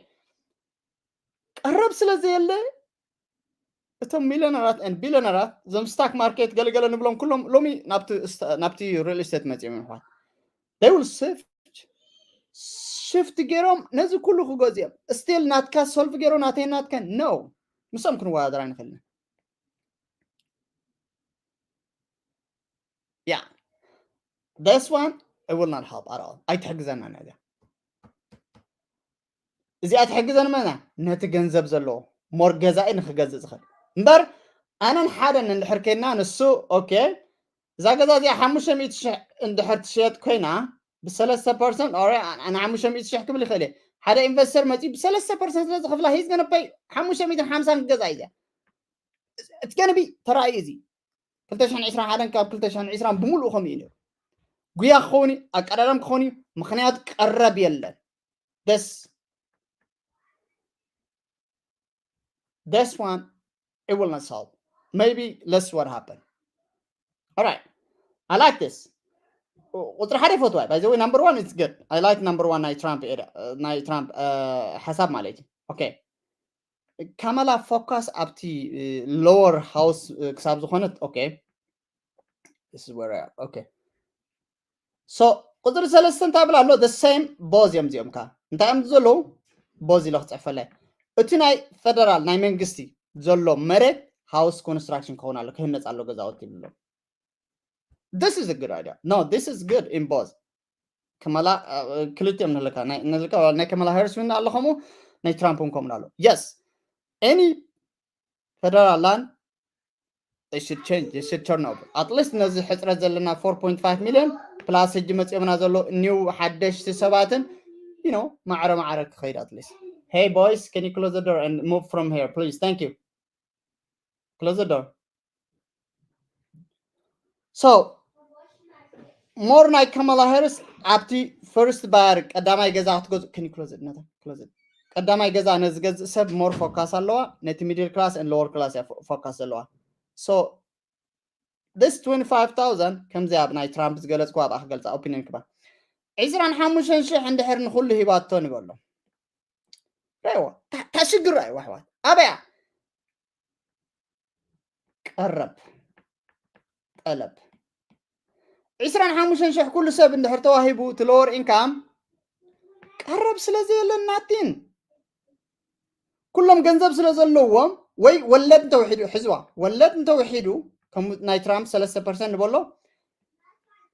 ቀረብ ስለ ዘየለ እቶም ሚሊዮነራት ን ቢሊዮነራት እዞም stock market ገለገለ ንብሎም ኩሎም ሎሚ ናብቲ real estate መፅኦም ይምሕዋት they will shift shift ገይሮም ነዚ ኩሉ ክገዝኦም still ናትካ solve ገይሮ ናተይ ናትካ no ምስኦም ክንወዳደር ኣይንኽእልን yeah this one it will not help at all ኣይትሕግዘና ነዚኣ እዚኣ ትሕግዘን መና ነቲ ገንዘብ ዘለዎ more ገዛኢ ንክገዝእ ዝኽእል እምበር ኣነን ሓደን እንድሕር ከይና ንሱ okay እዛ ገዛ እዚኣ ሓሙሽተ ሚእቲ ሽሕ እንድሕር ትሽየጥ ኮይና ብሰለስተ percent ንሓሙሽተ ሚእቲ ሽሕ ክብል ይኽእል እየ ሓደ ኢንቨስተር መፂኡ ብሰለስተ percent ስለ ዝኽፍላ he's gonna pay ሓሙሽተ ሚእትን ሓምሳን ክገዛ እዩ እዚኣ it's gonna be ተራእዩ እዚ ክልተ ሽሕን ዕስራን ሓደን ካብ ክልተ ሽሕን ዕስራን ብምሉኡ ከምኡ እዩ ነይሩ። ጉያ ክኸውን እዩ፣ ኣቀዳዳም ክኸውን እዩ። ምኽንያቱ ቀረብ የለን። This this one, it will not solve. Maybe let's see what happened. All right. I like this. ቁፅሪ ሓደ ይፈትዋ። By the way, number one is good. I like number one ናይ ትራምፕ ኤዳ ናይ ትራምፕ ሓሳብ ማለት እዩ። Okay. ካማላ ፎካስ ኣብቲ lower house ክሳብ ዝኾነት okay. This is where I am. Okay. So ቁፅሪ ሰለስተ እንታይ ብላ ኣሎ? The same ቦዝ እዮም እዚኦም ከ እንታይ እዮም ዘለዉ? ቦዝ ኢለ ክፅሕፈላይ። እቲ ናይ ፌደራል ናይ መንግስቲ ዘሎ መሬት house construction ክኸውን ኣሎ፣ ክህነፅ ኣሎ ገዛውቲ ይብሎ። This is a good idea. No, this is good in both. ከማላ ክልቲኦም ንህልካ ናይ ከማላ ሃሪስ እውን ኣሎ ከምኡ ናይ ትራምፕ እውን ከምኡ ኣሎ። Yes, any federal land, they should change, they should turn over. At least ነዚ ሕፅረት ዘለና four point five million plus ሕጂ መፂኦምና ዘሎ new ሓደሽቲ ሰባትን you know ማዕረ ማዕረ ክኸይድ at least. Hey boys, can you close the door and move from here, please? Thank you. Close the door. So more ናይ ከማላ ሃሪስ ኣብቲ first buyer ቀዳማይ ገዛ ክትገዝእ can you close it? ቀዳማይ ገዛ ነዝገዝእ ሰብ more focus ኣለዋ፣ ነቲ middle class and lower class እያ focus ዘለዋ። So this twenty-five thousand ከምዚ ኣብ ናይ ትራምፕ ዝገለፅኩ ኣብኣ ክገልፃ opinion ክባ ዕስራን ሓሙሽተን ሽሕ እንድሕር ንኩሉ ሂባቶ ንበሎ። ራይዋ ታሽግር ኣይዋ ኣሕዋት ኣበያ ቀረብ ጠለብ ዕስራን ሓሙሽተን ሽሕ ኩሉ ሰብ እንድሕር ተዋሂቡ እቲ lower income ቀረብ ስለ ዘየለን ናቲን ኩሎም ገንዘብ ስለ ዘለዎም ወይ ወለድ እንተውሒዱ ሕዝዋ ወለድ እንተውሒዱ ከም ናይ ትራምፕ ሰለስተ ፐርሰንት ንበሎ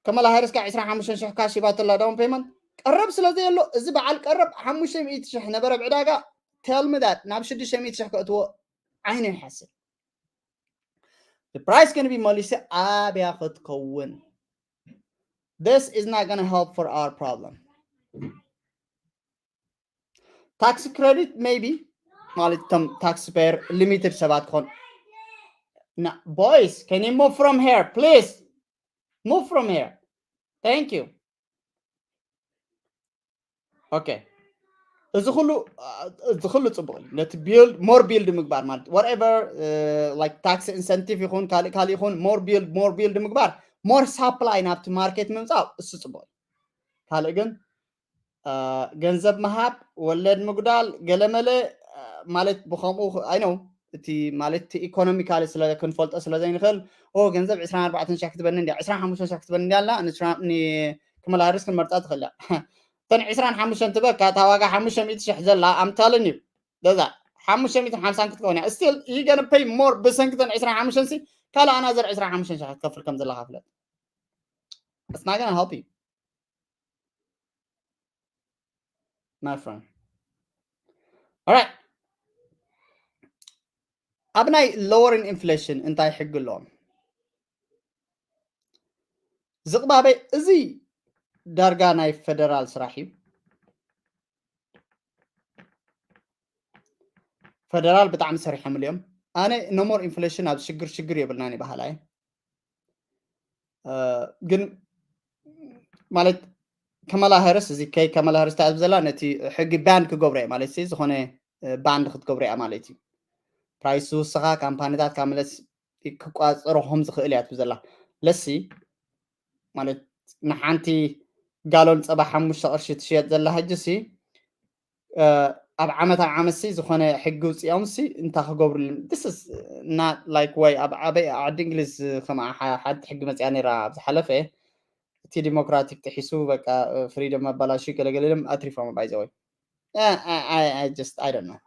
ከመላ ሃሪስ ከዓ ዕስራን ሓሙሽተን ሽሕ ካሽ ሂባተላ down payment ቀረብ ስለ ዘየሎ እዚ በዓል ቀረብ ሓሙሽተ ሚእቲ ሽሕ ነበረ ብዕዳጋ tell me that ናብ ሽዱሽተ ሚእቲ ሽሕ ከእትዎ ዓይነ ይሓስብ the price gonna be መሊሰ ኣብያ ክትከውን this is not gonna help for our problem tax credit maybe ማለት ቶም taxpayer limited ሰባት ክኾን boys can you move from here please move from here thank you okay እዚ ኩሉ እዚ ኩሉ ፅቡቅ እዩ ነቲ build more build ምግባር ማለት whatever like tax incentive ይኹን ካልእ ካልእ ይኹን more build more build ምግባር more supply ናብቲ market ምምፃእ እሱ ፅቡቅ እዩ ካልእ ግን ገንዘብ ምሃብ ወለድ ምጉዳል ገለመለ ማለት ብከምኡ I know እቲ ማለት economically ስለ ክንፈልጦ ስለ ዘይንኽእል ኦ ገንዘብ ዕስራን ኣርባዕተን ሽሕ ክትበኒ እንድያ ዕስራን ሓሙሽተን ሽሕ ክትበኒ እንድያ ኣላ ንከመላ ሃሪስ ክንመርፃ ትኽእል እያ እተን ዕስራን ሓሙሽተን ትበካ እታ ዋጋ ሓሙሽተ ሚእቲ ሽሕ ዘላ I'm telling you ገዛ ሓሙሽተ ሚእትን ሓምሳን ክትከውን እያ still you gonna pay more ብሰንኪ እተን ዕስራን ሓሙሽተን ሲ ካልእ ኣናዘር ዕስራን ሓሙሽተን ሽሕ ክትከፍል ከም ዘለካ ፍለጥ it's not gonna help you my friend. All right. ኣብ ናይ lowering inflation እንታይ ሕጊ ኣለዎም? ዝቕባበይ እዚ ዳርጋ ናይ ፌደራል ስራሕ እዩ። ፌደራል ብጣዕሚ ሰሪሖምሉ እዮም። ኣነ no more inflation ኣብ ሽግር ሽግር የብልናን ይበሃል ኣየ ግን ማለት ከመላ ሃሪስ እዚ ከይ ከመላ ሃሪስ እንታይ ዘላ ነቲ ሕጊ ban ክገብሮ እየ ማለት ሲ ዝኾነ ban ክትገብሮ እያ ማለት እዩ ፕራይስ ዝውስኻ ካምፓኒታት ካብ መለስ ክቋፀሮ ከም ዝኽእል እያ ትብል ዘላ ለሲ ማለት ንሓንቲ ጋሎን ፀባ ሓሙሽተ ቅርሺ ትሽየጥ ዘላ ሕጂ ሲ ኣብ ዓመት ኣብ ዓመት ሲ ዝኾነ ሕጊ ውፅኦም ሲ እንታይ ክገብሩሉ this is not like way ኣብ ዓበይ ዓዲ እንግሊዝ ከምኣ ሓንቲ ሕጊ መፅያ ነይራ ኣብ ዝሓለፈ እቲ ዲሞክራቲክ ጥሒሱ በቃ ፍሪደም ኣባላሹ ገለገለ ኢሎም ኣትሪፎም ባይዘወይ just I don't know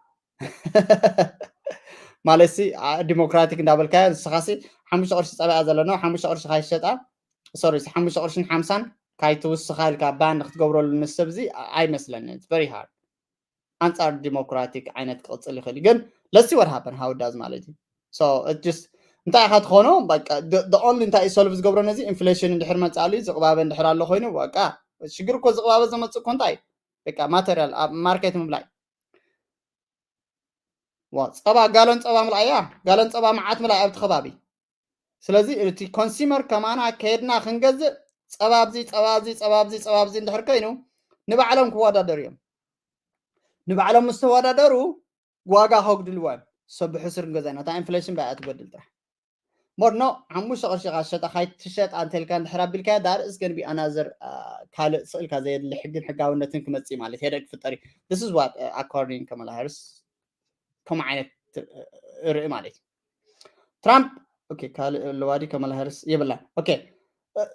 ማለት ሲ ዲሞክራቲክ እንዳበልካዮ ንስኻ ሲ ሓሙሽተ ቅርሺ ፀበያ ዘለና ሓሙሽተ ቅርሺ ካይሸጣ sorry ሓሙሽተ ቅርሽን ሓምሳን ካይትውስኻ ኢልካ ban ክትገብረሉ ንሰብ እዚ ኣይመስለንን very hard ኣንፃር ዲሞክራቲክ ዓይነት ክቕፅል ይኽእል ግን let's see what happen how it does ማለት እዩ so just እንታይ ኢኻ ትኾኖ በቃ the only እንታይ እዩ solve ዝገብሮ ነዚ inflation እንድሕር መፅእ ኣሎ ዝቕባበ እንድሕር ኣሎ ኮይኑ በቃ ሽግር እኮ ዝቕባበ ዘመፅእ እኮ እንታይ በቃ ማተርያል ኣብ ማርኬት ምብላይ ዋ ፀባ ጋሎን ፀባ ምልኣያ ጋሎን ፀባ መዓት ምልኣይ ኣብቲ ከባቢ ስለዚ እቲ ኮንሱመር ከማና ከድና ክንገዝእ ጸባብዚ ጸባብዚ ጸባብዚ ጸባብዚ እንድሕር ኮይኑ ንባዕሎም ክወዳደሩ እዮም። ንባዕሎም ምስ ተወዳደሩ ዋጋ ከጉድልዋ እዮም። ሰብ ብሕሱር ንገዛእ ኢና። እታ ኢንፍሌሽን ባያ ትጎድል ጥራሕ። ሞድኖ ሓሙሽተ ቅርሺ ኢኻ ዝሸጣ ካይትሸጥ ኣንተ ኢልካ እንድሕር ኣቢልካያ ዳር እስገን ቢ ኣናዘር ካልእ ስእልካ ዘየድሊ ሕግን ሕጋውነትን ክመጽእ ማለት ሄደግ ክፍጠር እዩ። This is what according ከመላ ሃርስ ከምኡ ዓይነት ርኢ ማለት እዩ። ትራምፕ ካልእ ለዋዲ ከመላ ሃርስ የብላ።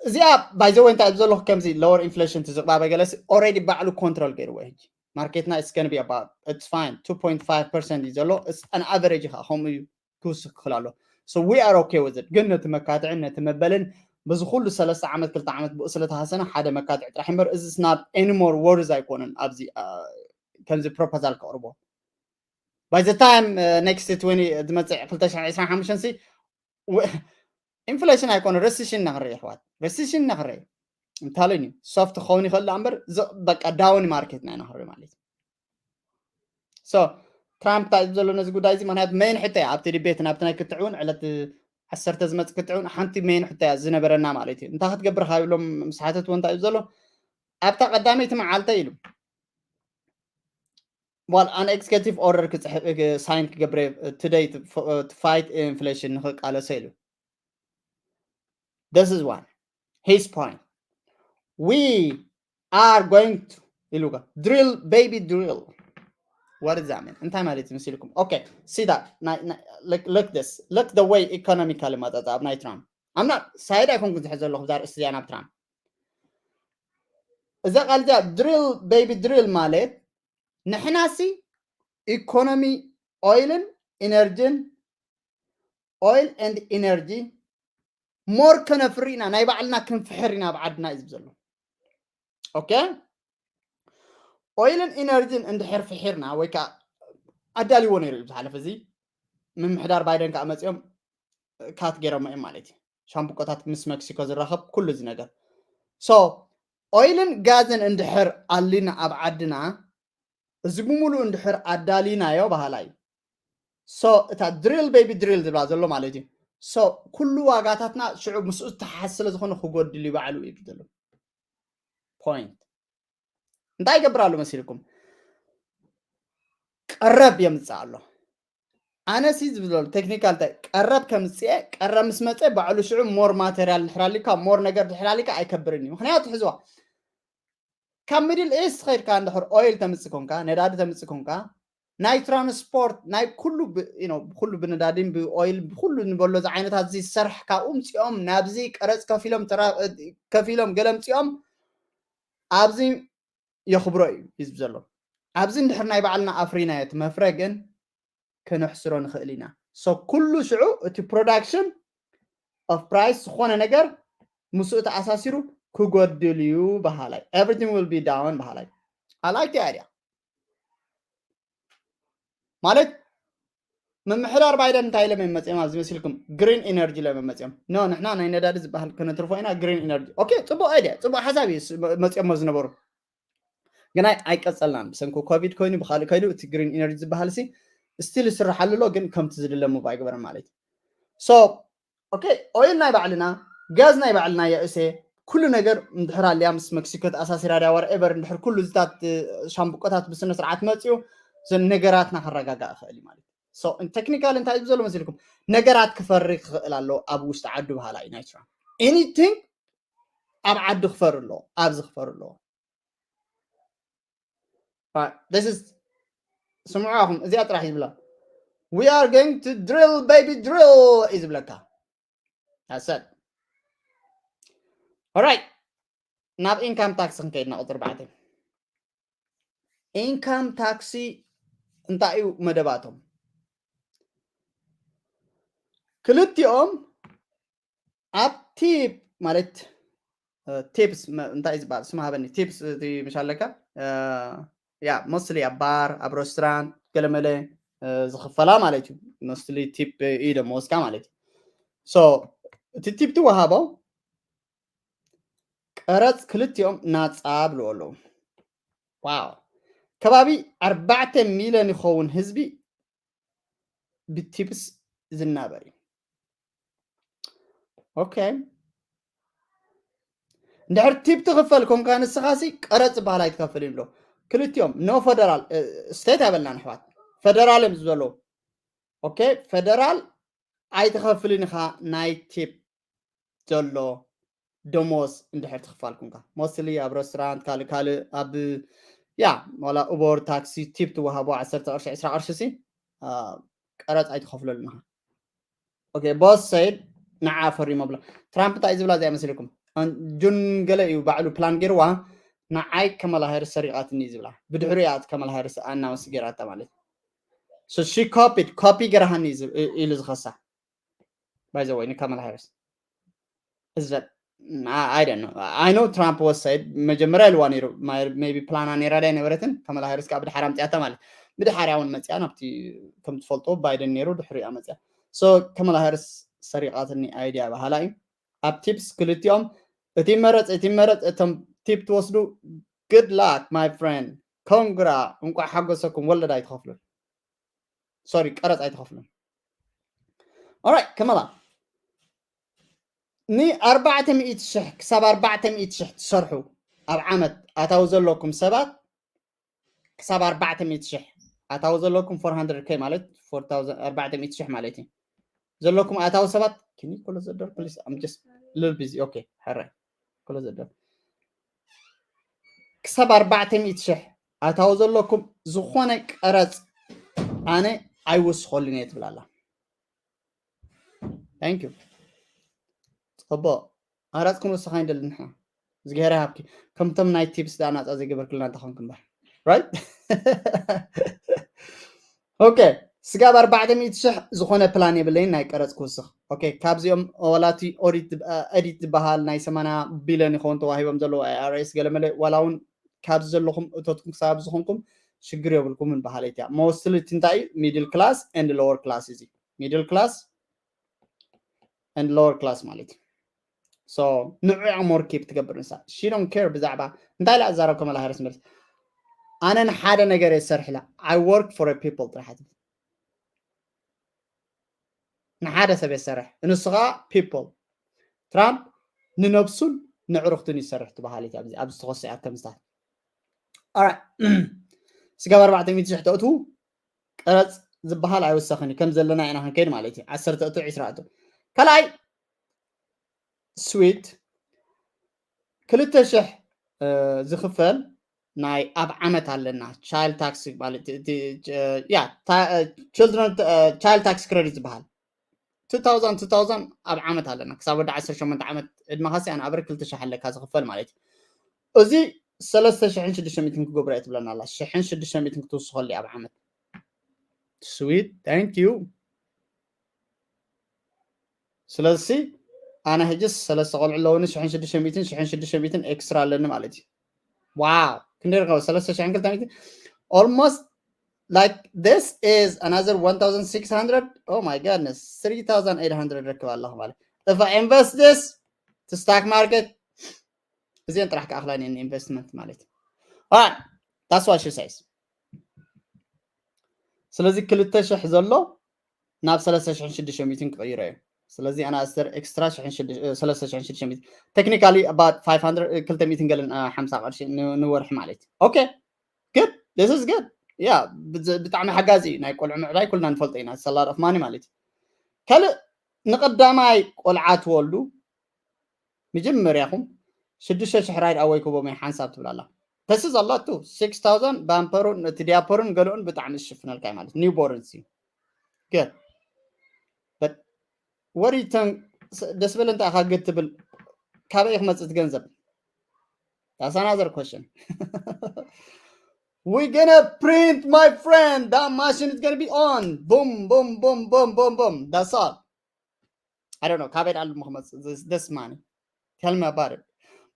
እዚኣ ባይዘወ እንታይ ዘለኹ ከምዚ lower inflation ትዝቕባበ ገለሲ already ባዕሉ ኮንትሮል ገይርዎ ሕጂ ማርኬትና it's gonna be about it's fine two point five percent እዩ ዘሎ። It's an average ኢኻ ከምኡ እዩ ክውስኽ ክኽእል ኣሎ። So we are okay with it። ግን ነቲ መካትዕን ነቲ መበልን በዚ ኩሉ ሰለስተ ዓመት ክልተ ዓመት ብኡ ስለተሃሰነ ሓደ መካትዕ ጥራሕ እምበር እዚ not anymore worth ኣይኮነን። ኣብዚ ከምዚ ፕሮፖዛል ከቕርቦ by the time next twenty ዝመፅእ ክልተ ሽሕን ዕስራን ሓሙሽተን ሲ ኢንፍሌሽን ኣይኮነ recession ኢና ክንርኢ ኣሕዋት፣ recession ኢና ክንርኢ። I'm telling you soft ክኸውን ይኽእል እምበር በቃ down ማርኬት ኢና ኢና ክንርኢ ማለት እዩ። So ትራምፕ እንታይ እዩ ዘሎ ነዚ ጉዳይ እዚ? ምክንያቱ ሜን ሕቶ እያ ኣብቲ ዲቤት ናብቲ ናይ ክትዕውን ዕለት ዓሰርተ ዝመፅእ ክትዕውን ሓንቲ ሜን ሕቶ እያ ዝነበረና ማለት እዩ። እንታይ ክትገብር ካብ ኢሎም ምስ ሓተትዎ እንታይ እዩ ዘሎ? ኣብታ ቀዳመይቲ መዓልተ ኢሉ well an executive order ክፅሕፍ ሳይን ክገብረ today to fight inflation ንክቃለሰ ኢሉ። This is one his point. We are going to ኢሉ drill baby drill. What is that mean? እንታይ ማለት እዩ መሲልኩም? Okay, see that. Look this. Look the way economically መፀፃ ኣብ ናይ ትራምፕ I'm not side ኣይኮንኩ ዝሕዝ ዘለኹ ብዛ ርእሲ እዚኣ ናብ ትራምፕ። እዛ ቃል እዚኣ drill baby drill ማለት ንሕናሲ ኢኮኖሚ ኦይልን ኢነርጂን oil and energy more ከነፍሪ ኢና፣ ናይ ባዕልና ክንፍሕር ኢና ኣብ ዓድና እዩ ዝብል ዘሎ። Okay, ኦይልን ኢነርጂን እንድሕር ፍሒርና ወይ ከዓ ኣዳልዎ ነይሩ እዩ ዝሓለፈ እዚ ምምሕዳር ባይደን ከዓ መፂኦም ካት ገይሮም እዮም ማለት እዩ። ሻምብቆታት ምስ መክሲኮ ዝራኸብ ኩሉ እዚ ነገር so ኦይልን ጋዝን እንድሕር ኣሊና ኣብ ዓድና እዚ ብምሉእ እንድሕር ኣዳሊናዮ በሃላይ so እታ drill baby drill ዝብላ ዘሎ ማለት እዩ። So ኩሉ ዋጋታትና ሽዑ ምስኡ ዝተሓሓዝ ስለ ዝኾነ ክጎድል እዩ ባዕሉ እዩ ዘሎ point። እንታይ ይገብር ኣሎ መሲልኩም? ቀረብ የምፅእ ኣሎ። ኣነሲ ዝብለሉ ቴክኒካል እንታይ ቀረብ ከምፅኤ ቀረብ ምስ መፀ ባዕሉ ሽዑ more material ድሕር ኣሊካ more ነገር ድሕር ኣሊካ ኣይከብርን እዩ። ምክንያቱ ሕዝዋ ካብ ሚድል ኢስት ከይድካ እንድሕር ኦይል ተምፅእ ኮንካ ነዳዲ ተምፅእ ኮንካ ናይ ትራንስፖርት ናይ ኩሉ ኩሉ ብነዳዲን ብኦይል ብኩሉ ንበሎ ዝዓይነታት እዚ ዝሰርሕ ካብኡ ምፅኦም ናብዚ ቀረፅ ከፊሎም ከፊሎም ገለ ምፅኦም ኣብዚ የኽብሮ እዩ ህዝቢ ዘሎ። ኣብዚ እንድሕር ናይ ባዕልና ኣፍሪናዮ እቲ መፍረ ግን ከነሕስሮ ንኽእል ኢና። So ኩሉ ሽዑ እቲ production of price ዝኾነ ነገር ምስኡ ተኣሳሲሩ ክጎድል እዩ በሃላይ። Everything will be down በሃላይ። I like the idea። ማለት ምምሕዳር ባይደን እንታይ ኢሎም እዮም መፂኦም ኣብዚ መሲልኩም? Green energy ኢሎም እዮም መፂኦም። No ንሕና ናይ ነዳዲ ዝበሃል ከነትርፎ ኢና green energy። Okay ፅቡቅ idea ፅቡቅ ሓሳብ እዩ መፂኦሞ ዝነበሩ። ግናይ ኣይቀፀልናን ብሰንኪ ኮቪድ ኮይኑ ብካልእ ከይዱ እቲ green energy ዝበሃል ሲ still ይስርሓሉ ኣሎ ግን ከምቲ ዝድለ move ኣይገበረን ማለት እዩ። So okay ኦይል ናይ ባዕልና ጋዝ ናይ ባዕልና የእሴ ኩሉ ነገር እንድሕር ኣልያ ምስ መክሲኮ ተኣሳሲራ ድያ whatever እንድሕር ኩሉ እዚታት ሻምብቆታት ብስነ ስርዓት መፅኡ እዘን ነገራትና ከረጋጋእ ይኽእል እዩ ማለት እዩ። So technical እንታይ እዩ ዘሎ መሲልኩም? ነገራት ክፈሪ ክኽእል ኣሎ ኣብ ውሽጢ ዓዱ በሃላ እዩ ናይ ትራምፕ። Anything ኣብ ዓዲ ክፈሪ ኣለዎ ኣብዚ ክፈሪ ኣለዎ። This is ስምዑኹም እዚኣ ጥራሕ ይብላ we are going to drill baby drill እዩ ዝብለካ። That's it. Alright ናብ income tax ክንከይድና ቁፅሪ ባዕተ income tax እንታይ እዩ መደባቶም? ክልቲኦም ኣብ ቲፕ ማለት ቲፕስ እንታይ ዝበሃል ስም ሃበኒ ቲፕስ እቲ ምሽ ኣለካ ያ mostly ኣብ ባር ኣብ ሬስቶራንት ገለመለ ዝኽፈላ ማለት እዩ። Mostly ቲፕ እዩ ደሞ ወስካ ማለት እዩ። So እቲ ቲፕ ትወሃቦ ቀረፅ ክልቲኦም ናፃ ብልዎ ኣለዉ። ዋው ከባቢ ኣርባዕተ ሚልዮን ይኸውን ህዝቢ ብቲፕስ ዝናበር እዩ። okay እንድሕር ቲፕ ትኽፈል ኮንካ ንስኻሲ ቀረጽ ዝበሃል ኣይትከፍል ይብሎ። ክልቲኦም no federal state ኣይበልናን ኣሕዋት፣ federal እዮም ዝበሎ። okay federal ኣይትኸፍልን ኢኻ ናይ ቲፕ ዘሎ ደሞዝ እንድሕር ትኽፋል ኮንካ፣ mostly ኣብ restaurant ካልእ ካልእ ኣብ ያ ዋላ ኡበር ታክሲ ቲፕ ትወሃቦ ዓሰርተ ቅርሺ ዕስራ ቅርሺ ሲ ቀረጽ ኣይትኸፍለሉን ኢኻ። okay boss said ንዓ ፈሪሞ ብሎ። ትራምፕ እንታይ ዝብላ እዚኣ መስለኩም? ጁን ገለ እዩ ባዕሉ ፕላን ገይርዋ፣ ንዓይ ከመላ ሃሪስ ሰሪቓትኒ ዝብላ። ብድሕሪኡ እያ ከመላ ሃሪስ ኣናውንስ ገይራታ ማለት so she copied copy ገራሃኒ ኢሉ ዝኸሳ። by the way ንካመላ ሃሪስ is that I don't know. I know Trump was said መጀመርያ ኢልዋ ነይሩ። maybe ፕላና ነይራ ዳ ነበረትን ከመላ ሃሪስ ከዓ ብድሓር ኣምፅያታ ማለት ብድሓር እውን መፅያ ናብቲ ከም ትፈልጦ ባይደን ነይሩ ድሕሪያ መፅያ። so ከመላ ሃሪስ ሰሪቓትኒ ኣይድያ በሃላ እዩ። ኣብ ቲፕስ ክልቲኦም እቲ መረፅ እቲ መረፅ እቶም ቲፕ ትወስዱ good luck my friend ኮንግራ እንቋዕ ሓጎሰኩም ወለድ ኣይትኸፍሉን። sorry ቀረፅ ኣይትኸፍሉን። Alright ከመላ ንኣርባዕተ ሚእቲ ሽሕ ክሳብ ኣርባዕተ ሚእቲ ሽሕ ትሰርሑ ኣብ ዓመት ኣታዊ ዘለኩም ሰባት ክሳብ ኣርባዕተ ሚእቲ ሽሕ ኣታዊ ዘለኩም four hundred k ማለት ኣርባዕተ ሚእቲ ሽሕ ማለት እዩ ዘለኩም ኣታዊ ሰባት can you close the door please I'm just little busy okay ሕራይ close the door ክሳብ ኣርባዕተ ሚእቲ ሽሕ ኣታዊ ዘለኩም ዝኾነ ቀረጽ ኣነ ኣይውስኸሉን እየ ትብል ኣላ። Thank you። ጽቡቕ። ኣራጽ ክንውስኻ ይንደሊ ንሕና። እግዚኣብሔር ይሃብኪ። ከምቶም ናይ ቲፕስ ደኣ ናጻ ዘይገበርክልና እንተኾንክ እምበር። Right? okay ስጋብ ኣርባዕተ ሚእቲ ሽሕ ዝኾነ ፕላን የብለይን ናይ ቀረጽ ክውስኽ። okay ካብዚኦም ወላቲ ኦዲት ዝበሃል ናይ ሰማንያ ቢልዮን ይኸውን ተዋሂቦም ዘለዉ ኣይኣርኤስ ገለመለ ዋላ እውን ካብዚ ዘለኹም እቶትኩም ክሳብ ዝኾንኩም ሽግር የብልኩምን በሃለይት እያ። mostly እቲ እንታይ እዩ middle class and lower class እዚ middle class and lower class ማለት እዩ። so ንዑ more keep ትገብር ንሳ she don't care ብዛዕባ እንታይ ኢላ ኣዛረብ ከመላ ሃሪስ መልስ ኣነ ንሓደ ነገር እየ ዝሰርሕ ኢላ I work for a people ጥራሕ ትብል ንሓደ ሰብ የሰርሕ ንሱ ከዓ people ትራምፕ ንነብሱን ንዕሩኽቱን ይሰርሕ ትበሃለት ኣብዚ ዝተኸሰ ኣብ ከምዝታት ስጋብ ኣርባዕተ ሚእቲ ሽሕ ተእትዉ ቀረፅ ዝበሃል ኣይወሰኽን እዩ ከም ዘለና ኢና ክንከይድ ማለት እዩ ዓሰርተ እቱ ዕስራ እቱ ካልኣይ ስዊት ክልተ ሽሕ ዝኽፈል ናይ ኣብ ዓመት ኣለና child tax ማለት ያ children child tax credit ዝበሃል two thousand two thousand ኣብ ዓመት ኣለና ክሳብ ወዲ ዓሰርተ ሸሞንተ ዓመት ዕድመኻሲ ኣንኣብር ክልተ ሽሕ ኣለካ ዝኽፈል ማለት እዩ እዚ ሰለስተ ሽሕን ሽዱሽተ ሚእትን ክገብሮ እየ ትብለና ኣላ ሽሕን ሽዱሽተ ሚእትን ክትውስኸሉ ኣብ ዓመት sweet thank you ስለዚ ኣነ ሕጅስ ሰለስተ ቆልዑ ኣለውኒ ሽሕን ሽዱሽተ ሚእትን ሽሕን ሽዱሽተ ሚእትን ኤክስትራ ኣለኒ ማለት እዩ wow ክንደይ ርከበ ሰለስተ ሽሕን ክልተ ሚእትን almost like this is another one thousand six hundred oh my goodness three thousand eight hundred ረክብ ኣለኹ ማለት if I invest this to stock market እዚአን ጥራሕ ክኣኽላ ን investment ማለት እዩ that's what she says ስለዚ ክልተ ሽሕ ዘሎ ናብ ሰለስተ ሽሕን ሽዱሽተ ሚእትን ክቕይሮ እዩ ስለዚ ኣና ኣስተር ኤክስትራ ሰለስተ ሽሕን ሽዱሽተ ሚእትን technically about five hundred ክልተ ሚእትን ገለን ሓምሳ ቅርሺ ንወርሒ ማለት እዩ okay good this is good yeah ብጣዕሚ ሓጋዚ እዩ ናይ ቆልዑ ምዕባይ ኩልና ንፈልጦ ኢና it's a lot of money ማለት እዩ ካልእ ንቀዳማይ ቆልዓ ትወልዱ መጀመርያኹም ሽዱሽተ ሽሕ ride away ክቦም ሓንሳብ ትብል ኣላ ተስዝ ኣላ ቱ six thousand ባምፐሩን እቲ ዲያፐሩን ገለኡን ብጣዕሚ ዝሽፍነልካ ማለት newborn ሲ good but what you think ደስ በለ እንታይ ኢኻ good ትብል ካበይ ክመጽእ ገንዘብ that's another question we gonna print my friend that machine is gonna be on boom boom boom boom boom boom that's all I don't know ካበይ ዳሉ ምክመጽእ this money tell me about it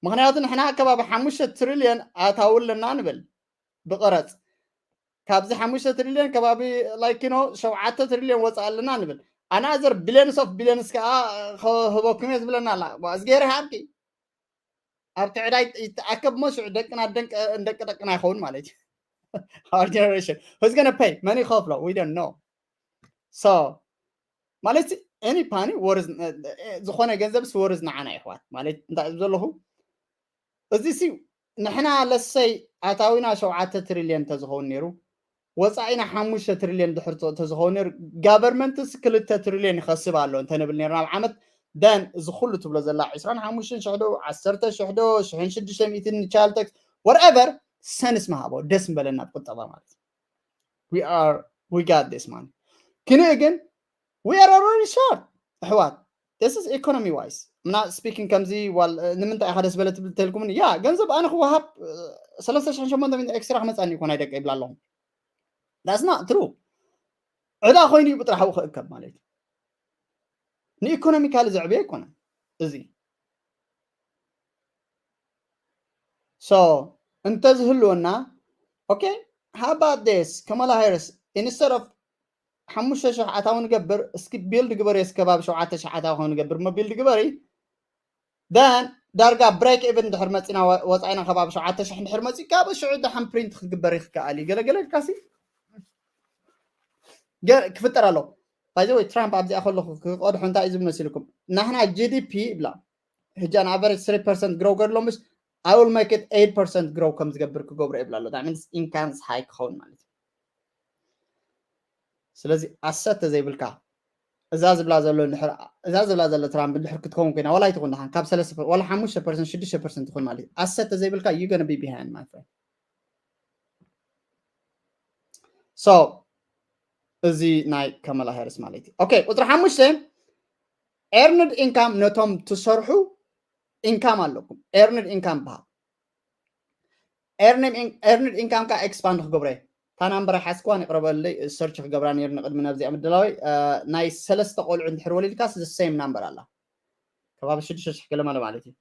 ምክንያቱ ንሕና ከባቢ ሓሙሽተ ትሪልዮን ኣታዊ ኣለና ንብል ብቀረጽ ካብዚ ሓሙሽተ ትሪልዮን ከባቢ like you know ሸውዓተ ትሪልዮን ወፃእ ኣለና ንብል another billions of billions ከዓ ክህበኩም እየ ዝብለና ኣላ እዝጌር ሃብኪ ኣብቲ ዕዳይ ይተኣከብ ሞ ሽዑ ደቅና ደቂ ደቅና ይኸውን ማለት እዩ our generation who's gonna pay መን ይኸፍሎ we don't know so ማለት any money what is ዝኾነ ገንዘብስ what is ንዓና ይሕዋት ማለት እንታይ ዘለኹ እዚ ሲ ንሕና ለሰይ ኣታዊና ሸውዓተ ትሪልዮን ተዝኸውን ነይሩ ወፃኢና ሓሙሽተ ትሪልዮን ድሕር ተዝኸውን ነይሩ ጋቨርመንትስ ክልተ ትሪልዮን ይኸስብ ኣሎ እንተንብል ነርና ኣብ ዓመት ደን እዚ ኩሉ ትብሎ ዘላ ዕስራን ሓሙሽተን ሽሕዶ ዓሰርተ ሽሕዶ ሽሕን ሽዱሽተ ሚእትን ቻልተክስ whatever ሰንስ መሃቦ ደስ ምበለና ቁጠባ ማለት we are we got this man ክንኡ ግን we are already short ኣሕዋት this is economy wise ምና speaking ከምዚ ንምንታይ ኢኻ ደስ በለ ትብል ተልኩምን ያ ገንዘብ ኣነ ክወሃብ ሰለስተ ሽሕን ሸሞንተ ሚእቲ ኤክስትራ ክመፃኒ ይኮን ኣይደቀ ይብላ ኣለኹም that's not true ዕዳ ኮይኑ እዩ ብጥራሕኡ ክእከብ ማለት እዩ ንኢኮኖሚካሊ ዘዕብዮ ኣይኮነን እዚ so እንተዝህልወና okay how about this Kamala Harris instead of ሓሙሽተ ሽሕ ኣታዊ ንገብር እስኪ ቢልድ ግበሪ እስከ ባብ ሸውዓተ ሽሕ ኣታዊ ከም ንገብር እሞ ቢልድ ግበሪ then ዳርጋ break even ድሕር መፂና ወፃኢና ከባቢ ሸውዓተ ሽሕ ድሕር መፂ ካብ ሽዑ ደሓን ፕሪንት ክግበር ይክከኣል እዩ ገለገለ ኢልካሲ ክፍጠር ኣሎ by the way ትራምፕ ኣብዚኣ ከለኹ ክቀድሑ እንታይ እዩ ዝብል መሲልኩም ናህና ጂዲፒ ይብላ ሕጂ ኣን ኣቨሬጅ ስሪ ፐርሰንት ግሮው ገድሎ ምሽ I will make it eight percent ግሮው ከም ዝገብር ክገብሮ ይብላ ኣሎ that means ኢንካምስ ሃይ ክኸውን ማለት እዩ ስለዚ ኣሰት ተዘይብልካ እዛ ዝብላ ዘሎ እዛ ዝብላ ዘሎ ትራምፕ እንድሕር ክትከውን ኮይና ዋላ ኣይትኹን ድሓን ካብ ሰለስተ ዋላ ሓሙሽተ ፐርሰንት ሽዱሽተ ፐርሰንት ትኹን ማለት እዩ ኣሰት ተዘይብልካ you gonna be behind my friend so እዚ ናይ ከመላ ሃሪስ ማለት እዩ okay ቁፅሪ ሓሙሽተ earned income ነቶም ትሰርሑ income ኣለኩም earned income በሃል earned income ካ expand ክገብረ እታ ናምበራ ሓዝክዋ ይቕረበለይ ሰርች ክገብራ ነይሩ ንቅድሚ ናብዚኣ ምድላወይ ናይ ሰለስተ ቆልዑ እንድሕር ወሊድካስ the same number ኣላ ከባቢ ሽዱሽተ ሽሕ ገለ ማለት እዩ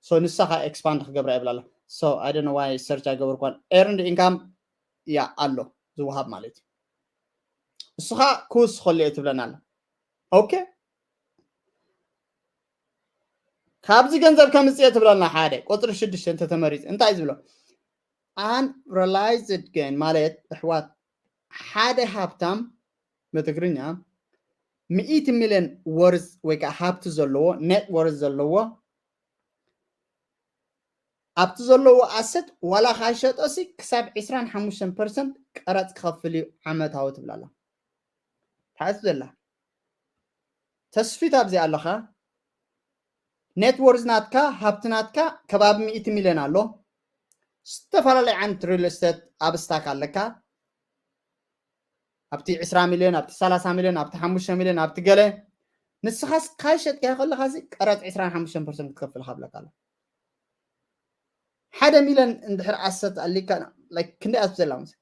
so ንሳ ካ expand ክገብራ ይብላ ኣላ so I don't know why search ኣይገበርኳን earned income ያ ኣሎ ዝወሃብ ማለት እዩ እሱ ካ ክውስኸሉ እየ ትብለና ኣላ okay ካብዚ ገንዘብ ከምፅእ እየ ትብለና ሓደ ቁፅሪ ሽዱሽተ እንተተመሪፅ እንታይ ዝብሎ unrealized gain ማለት ኣሕዋት ሓደ ሃብታም ብትግርኛ ሚእቲ ሚልዮን ወርዝ ወይ ከዓ ሃብቲ ዘለዎ net worth ዘለዎ ኣብቲ ዘለዎ ኣሰት ዋላ ካሸጦሲ ክሳብ ዕስራን ሓሙሽተን ፐርሰንት ቀረፅ ክኸፍል እዩ ዓመታዊ ትብላላ ታእቲ ዘላ ተስፊት ኣብዚ ኣለኻ net worth ናትካ ሃብቲ ናትካ ከባቢ ሚእቲ ሚልዮን ኣሎ ዝተፈላለዩ ዓይነት real estate ኣብ ስታክ ኣለካ ኣብቲ ዕስራ ሚልዮን ኣብቲ ሰላሳ ሚልዮን ኣብቲ ሓሙሽተ ሚልዮን ኣብቲ ገለ ንስኻስ ካሸጥካዮ ከለኻሲ ቀረፅ ዕስራን ሓሙሽተን ፐርሰንት ክትከፍል ካብለካ ኣሎ ሓደ ሚልዮን እንድሕር ኣሰት ኣሊካ ክንደይ ኣስብ ዘላ ምስ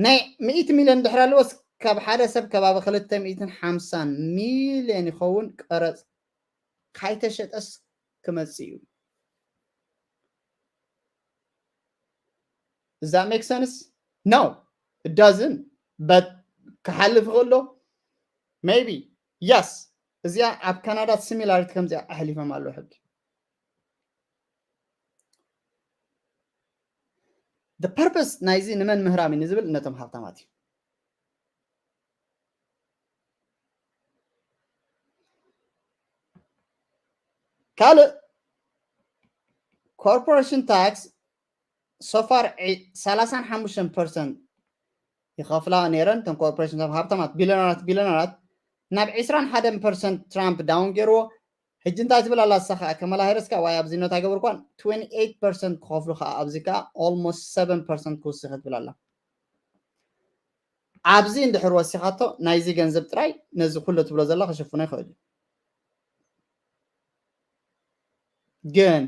ናይ ሚእቲ ሚልዮን እንድሕር ኣለዎስ ካብ ሓደ ሰብ ከባቢ ክልተ ሚእትን ሓምሳን ሚልዮን ይኸውን ቀረፅ ካይተሸጠስ ክመፅእ እዩ Does that make sense? No, it doesn't. But ክሓልፍ ይኽእሎ maybe yes እዚኣ ኣብ ካናዳ similarity ከምዚኣ ኣሕሊፎም ኣለዉ ሕጊ the purpose ናይዚ ንመን ምህራም እዩ ንዝብል ነቶም ሃብታማት እዩ ካልእ corporation tax so far ሰላሳን ሓሙሽተን ፐርሰንት ይኸፍላ ነይረን ተን corporation ሃብታማት ቢልዮነራት ቢልዮነራት ናብ ዕስራን ሓደን ፐርሰንት ትራምፕ down ገይርዎ ሕጂ እንታይ ትብል ኣላ ንሳ ከዓ ከመላ ሃሪስ ከዓ ዋይ ኣብዚ ኖት ኣይገበርኳን twenty eight percent ክኸፍሉ ከዓ ኣብዚ ከዓ almost seven percent ክውስኽ ትብል ኣላ ኣብዚ እንድሕር ወሲኻቶ ናይዚ ገንዘብ ጥራይ ነዚ ኩሉ ትብሎ ዘላ ክሽፍኖ ይኽእል እዩ ግን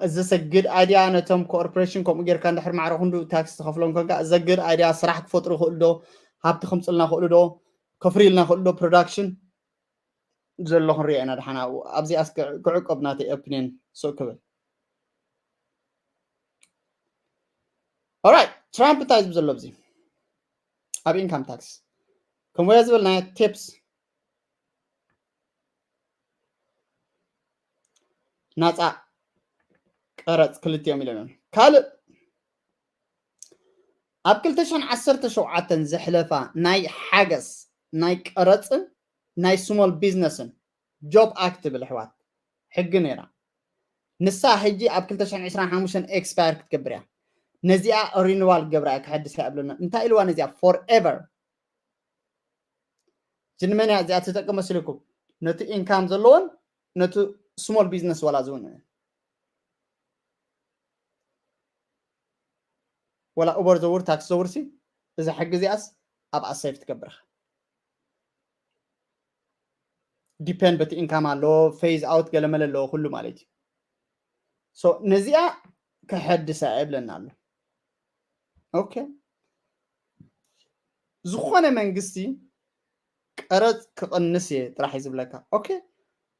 እዚ ሰግድ ኣይድያ ነቶም ኮርፖሬሽን ከምኡ ጌርካ እንድሕር ማዕረ ክንዱ ታክስ ትኸፍሎም ኮንካ ዘግድ ኣይድያ ስራሕ ክፈጥሩ ይኽእሉ ዶ ሃብቲ ከምፅልና ይኽእሉ ዶ ከፍርዩልና ይኽእሉ ዶ production ዘሎ ክንሪኦ ኢና ድሓን ኣብኡ ኣብዚ ኣስከ ክዕቆብ ናተይ opinion ስቕ ክብል Alright ትራምፕ እንታይ ዝብል ዘሎ ኣብዚ ኣብ income tax ከምኡ ዝብል ናይ tips ናፃ ቀረፅ ክልቲኦም ኢሎም እዮም ካልእ ኣብ ክልተ ሽሕን ዓሰርተ ሸውዓተን ዘሕለፋ ናይ ሓገዝ ናይ ቀረፅን ናይ small business ን job act ትብል ኣሕዋት ሕጊ ነይራ። ንሳ ሕጂ ኣብ ክልተ ሽሕን ዕስራን ሓሙሽተን expire ክትገብር እያ። ነዚኣ renewal ክገብራ እያ፣ ክሕድሳ እያ ብለና። እንታይ ኢልዋ ነዚኣ? Forever። ጅንመን እያ እዚኣ ትጠቅም መስልኩም? ነቲ income ዘለዎን ነቲ small business ዋላ ዝውን ዋላ Uber ዘውር፣ ታክሲ ዘውር ሲ፣ እዛ ሕጊ እዚኣስ ኣብኣ save ትገብርኻ። Depend በቲ income ኣሎ፣ phase out ገለመለ ኣለዎ ኩሉ ማለት እዩ። So ነዚኣ ክሕድሳ እየ ብለና ኣሎ። Okay፣ ዝኾነ መንግስቲ ቀረጽ ክቕንስ እየ ጥራሕ እዩ ዝብለካ። Okay፣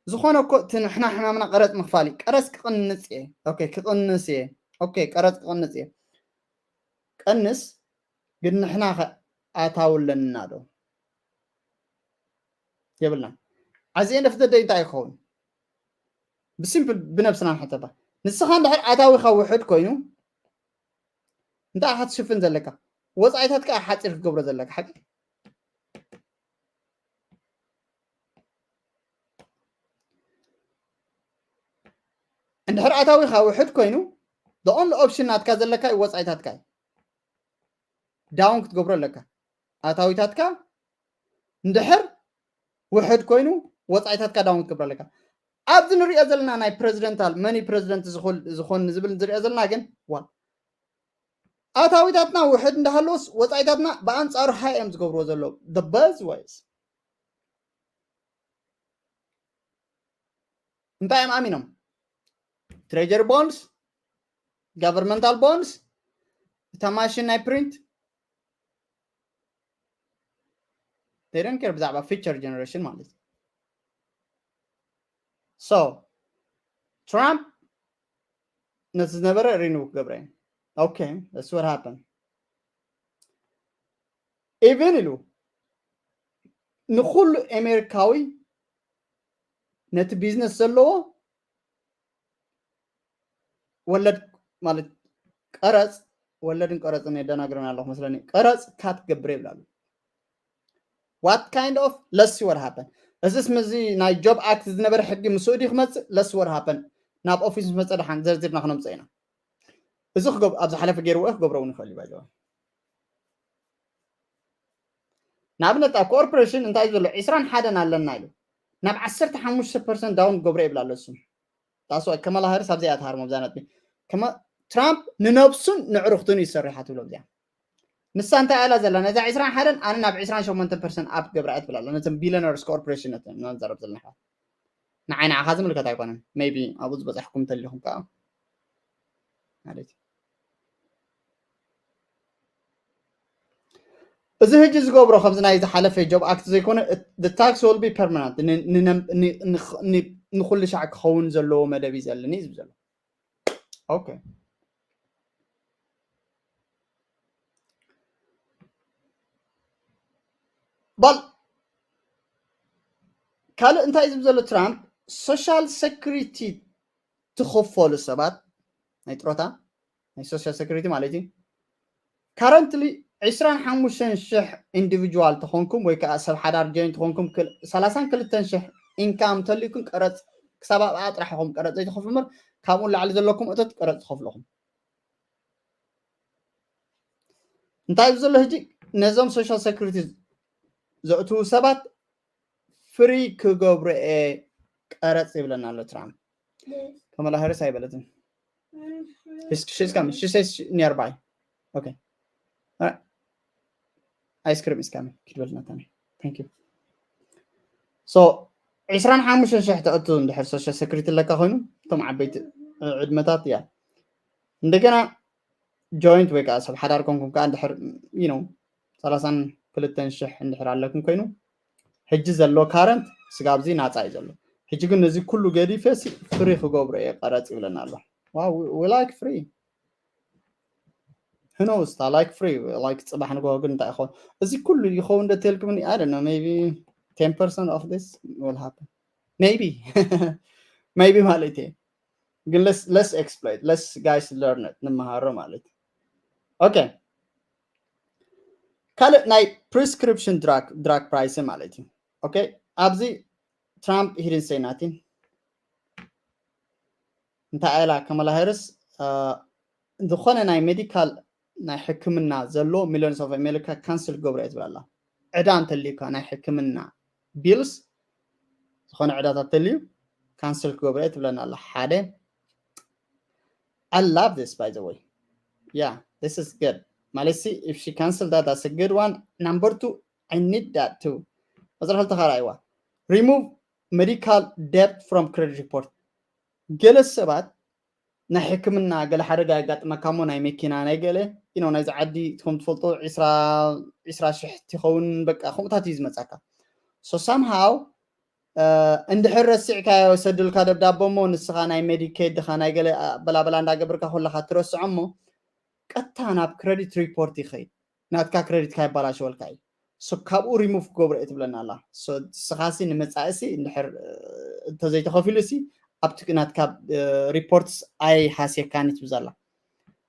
ዝኾነ እኮ እቲ ንሕና ሕማምና ቀረጽ ምኽፋል እዩ። ቀረጽ ክቕንጽ እየ። Okay፣ ክቕንስ እየ። Okay፣ ቀረጽ ክቕንጽ እየ። ቀንስ፣ ግን ንሕና ከ ኣታዊ ኣለና ዶ? የብልናን። At the end of the day እንታይ ይኸውን? ብሲምፕል ብነብስና ንሕተባ። ንስኻ እንድሕር ኣታዊኻ ውሑድ ኮይኑ እንታይ ኢኻ ትሽፍን ዘለካ? ወፃኢታት ከዓ ሓፂር ክትገብሮ ዘለካ ሓቂ። እንድሕር ኣታዊኻ ውሑድ ኮይኑ the only option ናትካ ዘለካ እዩ ወፃኢታትካ እዩ። Down ክትገብሮ ኣለካ። ኣታዊታትካ እንድሕር ውሕድ ኮይኑ ወፃኢታትካ down ክትገብሮ ኣለካ። ኣብዚ ንሪኦ ዘለና ናይ ፕረዚደንታል መኒ ፕረዚደንት ዝኾን ዝብል ንሪኦ ዘለና ግን ዋ ኣታዊታትና ውሕድ እንዳሃለወስ ወፃኢታትና ብኣንፃሩ high እዮም ዝገብርዎ ዘለዉ። The best ways እንታይ እዮም ኣሚኖም? Treasury bonds፣ governmental bonds፣ እታ ማሽን ናይ print። They don't care ብዛዕባ future generation ማለት እዩ። So ትራምፕ ነቲ ዝነበረ renew ክገብረ እዩ። Okay, that's what happened። Even ኢሉ ንኩሉ ኣሜሪካዊ ነቲ ቢዝነስ ዘለዎ ወለድ ማለት ቀረፅ፣ ወለድን ቀረፅን የደናግረን ኣለኹ መስለኒ፣ ቀረፅ cut ክገብር ይብላሉ። What kind of? Let's see what happen። እዚስ ምስዚ ናይ job act ዝነበረ ሕጊ ምስኡ ድዩ ክመፅእ? Let's see what happen። ናብ ኦፊስ ምስ መፀ ደሓን ዘርዚርና ክነምፀ ኢና። እዚ ክገብ ኣብ ዝሓለፈ ገይርዎ ክገብሮ እውን ይኽእል እዩ። ንኣብነት ኣብ ኮርፖሬሽን እንታይ ዘሎ ዕስራን ሓደን ኣለና ኢሉ ናብ ዓሰርተ ሓሙሽተ ፐርሰንት down ክገብሮ ይብል ኣሎ። እሱ ታስዋ ከመላ ሃሪስ ኣብዚኣ ትሃርሞ ኣብዛ ነጥቢ። ትራምፕ ንነብሱን ንዕሩኽቱን እዩ ዝሰርሓ ትብሎ ኣብዚኣ። ንሳ እንታይ ኣላ ዘላ? ነዛ ዕስራን ሓደን ኣነ ናብ ዕስራን ሸሞንተን ፐርሰንት up ገብራ እያ ትብል ኣላ። ነተን ቢሊነርስ ኮርፖሬሽን ነተን ኢና ንዛረብ ዘለና ኣሕዋት። ንዓይ ንዓኻ ዝምልከት ኣይኮነን። Maybe ኣብኡ ዝበጻሕኩም እንተሊኹም ከዓ ማለት እዩ። እዚ ሕጂ ዝገብሮ ከምዚ ናይ ዝሓለፈ job act ዘይኮነ the tax will be permanent ንኩሉ ሻዕ ክኸውን ዘለዎ መደብ እዩ ዘለኒ ዝብል ዘሎ። Okay። ባል ካልእ እንታይ ዝብል ዘሎ ትራምፕ social security ትኸፈሉ ሰባት ናይ ጥሮታ ናይ social security ማለት እዩ። Currently ዕስራን ሓሙሽተን ሽሕ individual ተኾንኩም ወይ ከዓ ሰብ ሓዳር joint ተኾንኩም ሰላሳን ክልተን ሽሕ income ተልዩኩም ቀረፅ ክሳብ ኣብኣ ጥራሕ ኢኹም ቀረፅ ዘይትኸፍሉ እምበር ካብኡ ላዕሊ ዘለኩም እቶት ቀረፅ ትኸፍለኹም። እንታይ እዩ ዘሎ ሕጂ ነዞም social security ዘእትዉ ሰባት free ክገብሮ እየ ቀረፅ ይብለና ኣሎ ትራምፕ። ከመላ ሃሪስ ኣይበለትን። She's coming. She says nearby. Okay. All right. Ice cream is coming. ኪድ በል ናታኒ። Thank you. So ዕስራን ሓሙሽተን ሽሕ ተእቱ እንድሕር social security ኣለካ ኮይኑ እቶም ዓበይቲ ዕድመታት እያ። እንደገና joint ወይ ከዓ ሰብ ሓዳር ኮንኩም ከዓ እንድሕር you know ሰላሳን ክልተን ሽሕ እንድሕር ኣለኩም ኮይኑ ሕጂ ዘሎ current ስጋብ እዚ ናፃ እዩ ዘሎ። ሕጂ ግን ነዚ ኩሉ ገዲፈ free ክገብሮ እየ ቀረፅ ይብለና ኣሎ። Wow, we like free. Who knows? I like free. Like ፅባሕ ንግሆ ግን እንታይ ይኸውን? እዚ ኩሉ ይኸውን ዶ ተልኩምኒ? I don't know, maybe ten percent of this will happen. Maybe. Maybe ማለት እየ። ግን let's let's explain. Let's guys learn it. ንመሃሮ ማለት እዩ። Okay. ካልእ ናይ prescription drug drug price ማለት እዩ። Okay. ኣብዚ ትራምፕ he didn't say nothing። እንታይ ኢላ? ካማላ ሃሪስ ዝኾነ ናይ ሜዲካል ናይ ሕክምና ዘሎ ሚሊዮንስ ኦፍ ኣሜሪካ ካንስል ክገብሮ እየ ትብል ኣላ። ዕዳ እንተልዩካ ናይ ሕክምና ቢልስ፣ ዝኾነ ዕዳታት እንተልዩ ካንስል ክገብሮ እየ ትብለና ኣላ። ሓደ I love this, by the way. Yeah, this is good. ማለት ሲ if she cancel that, that's a good one. Number two, I need that too. ቁፅሪ ክልተ ኸዓ እይዋ፣ remove medical debt from credit report። ገለ ሰባት ናይ ሕክምና ገለ ሓደጋ የጋጥመካ እሞ ናይ መኪና ናይ ገለ you know ናይዚ ዓዲ ከም ትፈልጦ ዒስራ ዒስራ ሽሕ ይኸውን በቃ ከምኡታት እዩ ዝመፃካ። So somehow እንድሕር ረሲዕካዮ ሰድልካ ደብዳቦ እሞ ንስኻ ናይ ሜዲኬድ ድኻ ናይ ገለ በላበላ እንዳገበርካ ኩለኻ ትረስዖ እሞ ቀጥታ ናብ ክረዲት ሪፖርት ይኸይድ። ናትካ ክረዲት ካይባላሸወልካ እዩ። So ካብኡ ሪሙቭ ክገብሮ እየ ትብለና ኣላ። So ንስኻሲ ንመጻእሲ እንድሕር እንተዘይተኸፊሉሲ ኣብቲ ናትካ ሪፖርትስ ኣይሃስየካን እዩ ትብዛ ኣላ።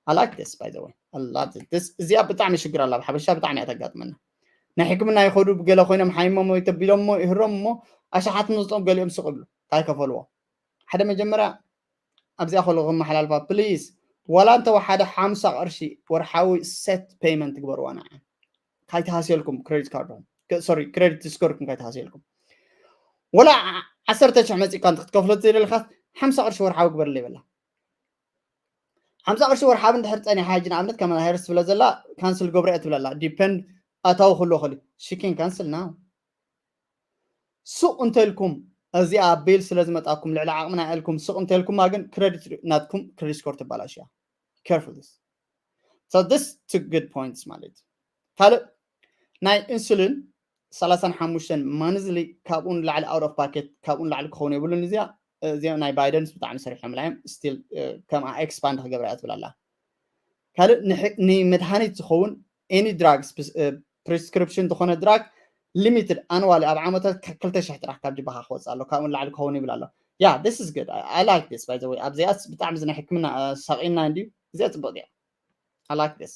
I like this, by the way. I love this. This እዚኣ ብጣዕሚ ሽግር ኣላ። ኣብ ሓበሻ ብጣዕሚ እያ ተጋጥመና። ናይ ሕክምና ይኸዱ ብገለ ኮይኖም ሓይሞም ወይ ተቢሎም እሞ ይህሮም እሞ ኣሽሓት መዝጦም ገሊኦም ስቕ ይብሉ። እንታይ ከፈልዎ? ሓደ መጀመርያ ኣብዚኣ ከሎ ክመሓላልፋ ፕሊዝ፣ ዋላ እንተወሓደ ሓምሳ ቅርሺ ወርሓዊ ሴት ፔይመንት ትግበርዋ ንዓ። ካይተሃስየልኩም ክሬዲት ካርድኩም፣ ሶሪ፣ ክሬዲት ስኮርኩም ካይተሃስየልኩም። ወላ ዓሰርተ ሽሕ መፂእካ እንተ ክትከፍሎ ዘይደለካ ሓምሳ ቅርሺ ወርሓዊ ግበርለይ በላ። ሓምሳ ቅርሺ ወርሓዊ እንድሕር ፀኒሓ ሕጂ ንኣብነት ካማላ ሃሪስ ትብለ ዘላ ካንስል ገብረ እየ ትብለላ። ዲፐንድ ኣታዊ ክህልዎ ክእል ሽኪን ካንስል ናው ሱቕ እንተልኩም እዚኣ ቢል ስለ ዝመጣኩም ልዕሊ ዓቕምና ኢልኩም ሱቕ እንተልኩማ ግን ክረዲት ናትኩም ክሬዲት ስኮር ትባላሽ እያ። Careful this. So this two good points ማለት እዩ። ካልእ ናይ ኢንሱሊን ሰላሳን ሓሙሽተን ማንዝሊ ካብኡ ንላዕሊ out of pocket ካብኡ ንላዕሊ ክኸውን የብሉን። እዚኣ እዚኦም ናይ ባይደንስ ብጣዕሚ ሰሪሖም ላዮም ስቲል ከምኣ ኤክስፓንድ ክገብራ እያ ትብል ኣላ። ካልእ ንመድሃኒት ዝኸውን any drug prescription ዝኾነ ድራግ ሊሚትድ ኣንዋሊ ኣብ ዓመታት ክልተ ሽሕ ጥራሕ ካብ ጅባኻ ክወፅእ ኣሎ ካብኡ ንላዕሊ ክኸውን ይብል ኣሎ። Yeah, this is good. I like this, by the way. ኣብዚኣስ ብጣዕሚ ዝናይ ሕክምና ሳቂና እንድዩ። እዚኣ ፅቡቅ እያ። I like this.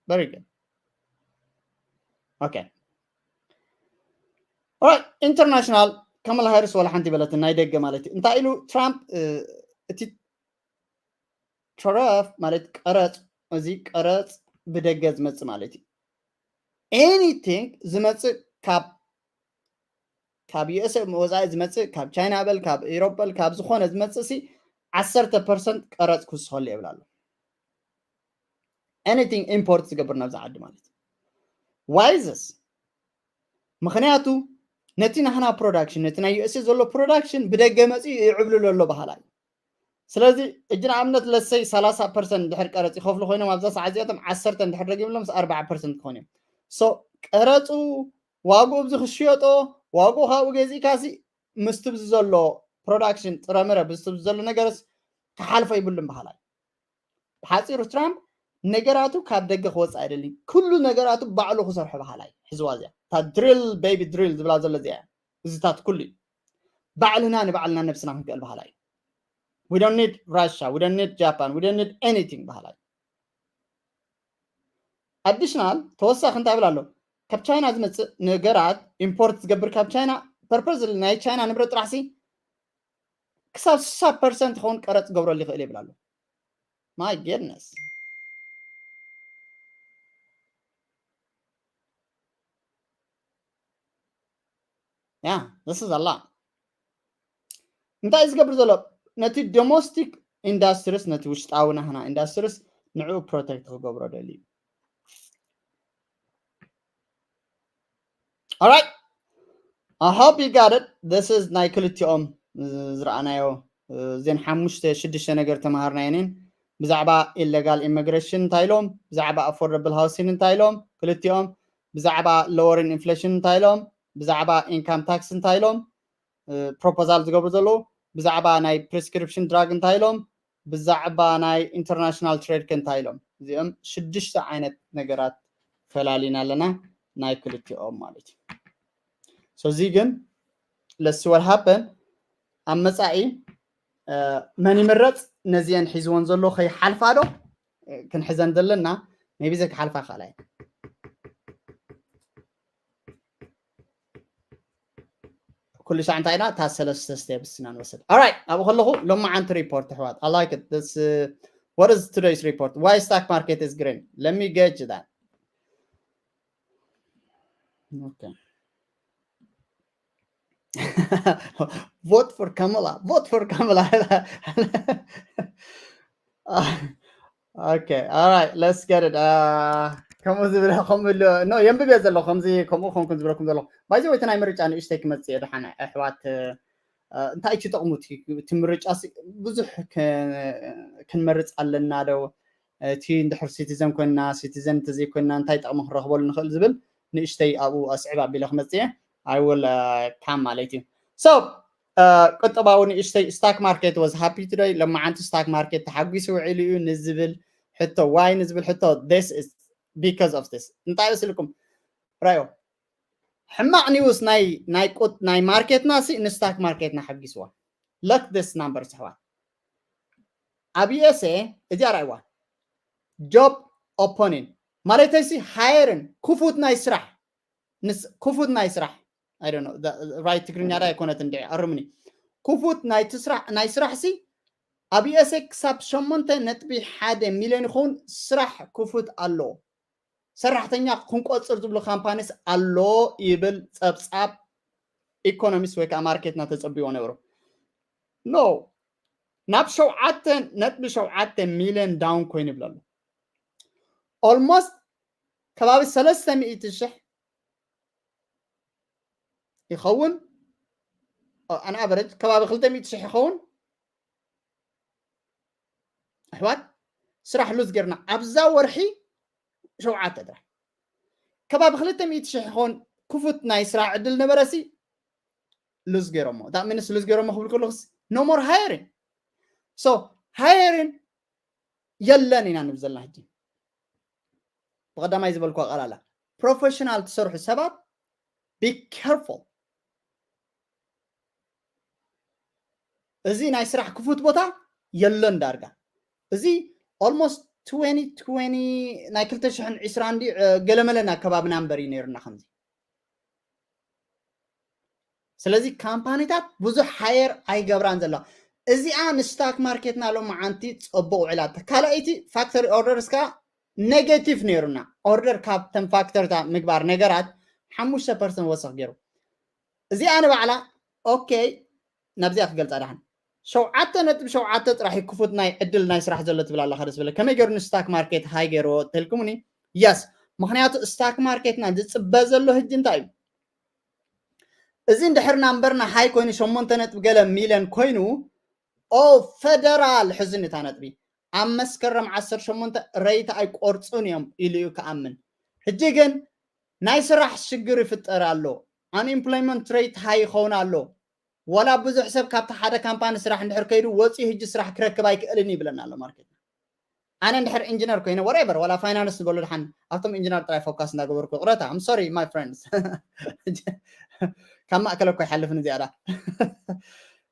Very good. Okay. Alright, ኢንተርናሽናል ካማላ ሃሪስ ዋላ ሓንቲ በለትን ናይ ደገ ማለት እዩ። እንታይ ኢሉ ትራምፕ እቲ ተረፍ ማለት ቀረፅ፣ እዚ ቀረፅ ብደገ ዝመፅእ ማለት እዩ። ኤኒቲንግ ዝመፅእ ካብ ካብ ዩኤስኤ ወፃኢ ዝመፅእ ካብ ቻይና በል ካብ ኢሮፕ በል ካብ ዝኾነ ዝመፅእ ሲ ዓሰርተ ፐርሰንት ቀረፅ ክውስኸሉ የብል ኣሎ። ኤኒቲንግ ኢምፖርት ዝገብር ናብዚ ዓዲ ማለት እዩ። ዋይዝስ ምክንያቱ ነቲ ናህና ፕሮዳክሽን ነቲ ናይ ዩኤስኤ ዘሎ ፕሮዳክሽን ብደገ መፅኡ ይዕብልሎ ኣሎ በሃላ እዩ። ስለዚ እጂ ንኣብነት ለሰይ ሰላሳ ፐርሰንት ድሕር ቀረፅ ይኸፍሉ ኮይኖም ኣብዛ ሰዓት እዚኣቶም ዓሰርተ ድሕር ደጊምሎም ኣርባዓ ፐርሰንት ክኾኑ እዮም። ሶ ቀረፁ ዋግኡ ብዚ ክሽየጦ ዋግኡ ካብኡ ገዚእካሲ ምስቲ ብዚ ዘሎ ፕሮዳክሽን ጥረምረ ብዝቲ ብዚ ዘሎ ነገርስ ክሓልፎ ይብሉን በሃላይ። ብሓፂሩ ትራምፕ ነገራቱ ካብ ደገ ክወፅእ ኣይደልን። ኩሉ ነገራቱ ባዕሉ ክሰርሖ በሃላይ። ሕዝዋ እዚኣ እታ ድሪል ቤቢ ድሪል ዝብላ ዘሎ እዚኣ እዚታት ኩሉ እዩ። ባዕልና ንባዕልና ነብስና ክንክእል በሃላይ። We don't need Russia, we don't need Japan, we don't need anything በሃላይ። ኣዲሽናል ተወሳኺ እንታይ ብል ኣሎ? ካብ ቻይና ዝመፅእ ነገራት ኢምፖርት ዝገብር ካብ ቻይና ፐርፐዝ ናይ ቻይና ንብረት ጥራሕሲ ክሳብ ስሳ ፐርሰንት ክኸውን ቀረፅ ገብረሉ ይኽእል ይብል ኣሎ። My goodness. Yeah, this is a lot. እንታይ ዝገብር ዘሎ ነቲ ዶሜስቲክ ኢንዳስትሪስ ነቲ ውሽጣዊ ናህና ኢንዳስትሪስ ንዕኡ ፕሮቴክት ክገብሮ ደልዩ። Alright. I hope you got it. This is ናይ ክልቲኦም ዝረኣናዮ እዘን ሓሙሽተ ሽዱሽተ ነገር ተምሃርናየንን ብዛዕባ ኢሌጋል ኢሚግሬሽን እንታይ ኢሎም፣ ብዛዕባ ኣፎርደብል ሃውሲን እንታይ ኢሎም ክልቲኦም፣ ብዛዕባ ሎወሪን ኢንፍሌሽን እንታይ ኢሎም፣ ብዛዕባ ኢንካም ታክስ እንታይ ኢሎም ፕሮፖዛል ዝገብሩ ዘለዉ፣ ብዛዕባ ናይ ፕሪስክሪፕሽን ድራግ እንታይ ኢሎም፣ ብዛዕባ ናይ ኢንተርናሽናል ትሬድ ከ እንታይ ኢሎም። እዚኦም ሽዱሽተ ዓይነት ነገራት ፈላሊና ኣለና ናይ ክልቲኦም ማለት እዩ። So እዚ ግን let's see what happen ኣብ መፃኢ መን ይምረፅ ነዚአን ሒዝወን ዘሎ ከይሓልፋ ዶ ክንሕዘን ዘለና maybe ዘይክሓልፋ ይኽእላ እየን። ኩሉ ሻዕ እንታይ ኢና እታ ሰለስተ steps ኢና ንወስድ። Alright፣ ኣብኡ ከለኹ ሎማዓንቲ report ኣሕዋት፣ I like it. This, uh, what is today's report? Why stock market is green? Let me gauge that. Okay. Vote for Kamala. Vote for Kamala. Uh, okay, all right, let's get it. Uh, ከምኡ ዝብል ከምኡ ኣሎ። No፣ የንብብ እየ ዘለኹ። ከምዚ ከምኡ ኮንኩም ዝበለኩም ዘለኹ። By the way፣ እቲ ናይ ምርጫ ንእሽተይ ክመጽእ እየ። ደሓን ኣሕዋት፣ እ፣ እንታይ እዩ ጥቕሙ እቲ፣ እቲ ምርጫ ሲ? ብዙሕ ክ-፣ ክንመርጽ ኣለና ዶ? እቲ እንድሕር ሲቲዘን ኮይንና፣ ሲቲዘን እንተዘይኮይንና እንታይ ጥቕሚ ክንረኽበሉ ንኽእል ዝብል ንእሽተይ ኣብኡ ኣስዕብ ኣቢለ ክመጽእ እየ። I will, uh, come ማለት እዩ። So, uh, ቁጠባዊ ንእሽተይ፣ stock market was happy today። ሎማዓንቲ stock market ተሓጒሱ ውዒሉ እዩ ንዝብል ሕቶ፣ why ንዝብል ሕቶ፣ this is because of this። እንታይ ይመስልኩም? ራዮ፣ ሕማቕ news ናይ፣ ናይ ቁጥ-፣ ናይ ማርኬትና ሲ ንስታክ ማርኬትና ሓጊስዋ። Look this number ኣሕዋት። ኣብ USA እዚኣ ራእይዋ። Job opening ማለተይ ሲ ሃየርን ክፉት ናይ ስራሕ፣ ንስ-፣ ክፉት ናይ ስራሕ፣ I don't know፣ the right ትግርኛ ዳ ኣይኮነት እንዲ፣ ኣርምኒ። ክፉት ናይ ትስራሕ፣ ናይ ስራሕ ሲ ኣብ USA ክሳብ ሸሞንተ ነጥቢ ሓደ ሚልዮን ይኸውን ስራሕ ክፉት ኣሎ። ሰራሕተኛ ክንቆጽር ዝብሉ ካምፓኒስ ኣሎ ይብል ጸብጻብ ኢኮኖሚስት ወይ ከዓ ማርኬትና ተጸብይዎ ነይሩ። No፣ ናብ ሸውዓተ ነጥቢ ሸውዓተ ሚልዮን ዳውን ኮይኑ ይብለሉ። Almost ከባቢ ሰለስተ ሚእቲ ሽሕ ይኸውን። ኦ፣ on average ከባቢ ክልተ ሚእቲ ሽሕ ይኸውን። ኣሕዋት፣ ስራሕ ሉዝ ጌርና ኣብዛ ወርሒ ሸውዓተ ጥራሕ። ከባቢ ክልተ ሚእቲ ሽሕ ይኸውን ክፉት ናይ ስራሕ ዕድል ነበረሲ ሉዝ ገይሮሞ። That means ሉዝ ገይሮሞ ክብል ከለኹስ no more hiring። So hiring የለን ኢና ንብል ዘለና ሕጂ። ብቐዳማይ ዝበልኩ ኣቓላላ፣ ፕሮፌሽናል ትሰርሑ ሰባት be careful። እዚ ናይ ስራሕ ክፉት ቦታ የሎን ዳርጋ። እዚ almost twenty twenty ናይ ክልተ ሽሕን ዕስራን እንዲ፣ እ፣ ገለመለ ናይ ከባቢ ናምበር እዩ ነይሩና ከምዚ። ስለዚ ካምፓኒታት ብዙሕ ሃየር ኣይገብራን ዘለዋ። እዚኣ ንስታክ ማርኬትና ሎማዓንቲ ጽቡቕ ውዕላታ። ካልኣይቲ ፋክተሪ ኦርደርስ ከኣ ኔጌቲቭ ነይሩና። ኦርደር ካብተን ፋክተርታ ምግባር ነገራት ሓሙሽተ ፐርሰንት ወሰኽ ገይሩ። እዚኣ ንባዕላ ኦኬ፣ ናብዚኣ ክገልጻ ደሓን። ሸውዓተ ነጥቢ ሸውዓተ ጥራሕ እዩ ክፉት ናይ ዕድል ናይ ስራሕ ዘሎ ትብል ኣለኻ ደስ በለ። ከመይ ገይሩ ንስታክ ማርኬት ሃይ ገይርዎ ተልኩምኒ? የስ፣ ምኽንያቱ ስታክ ማርኬትና ዝጽበ ዘሎ ህጂ እንታይ እዩ? እዚ እንድሕር ናምበርና ሃይ ኮይኑ ሸሞንተ ነጥቢ ገለ ሚልዮን ኮይኑ፣ ኦ፣ ፈደራል ሕዝኒ እታ ነጥቢ ኣብ መስከረም ዓሰርተ ሸሞንተ ረይት ኣይቆርጹን እዮም ኢሉ እዩ ክኣምን። ሕጂ ግን ናይ ስራሕ ሽግር ይፍጠር ኣሎ፣ ኣንኤምፕሎይመንት ሬት ሃይ ይኸውን ኣሎ፣ ዋላ ብዙሕ ሰብ ካብቲ ሓደ ካምፓኒ ስራሕ እንድሕር ከይዱ ወፂኡ ሕጂ ስራሕ ክረክብ ኣይክእልን ይብለና ኣሎ ማርኬት። ኣነ እንድሕር ኢንጂነር ኮይነ፣ whatever፣ ዋላ ፋይናንስ ዝበሉ ድሓን ኣብቶም ኢንጂነር ጥራይ ፎካስ እንዳገበርኩ፣ ይቕረታ፣ I'm sorry my friends። ካብ ማእከል እኮ ይሓልፍን እዚኣ ዳ።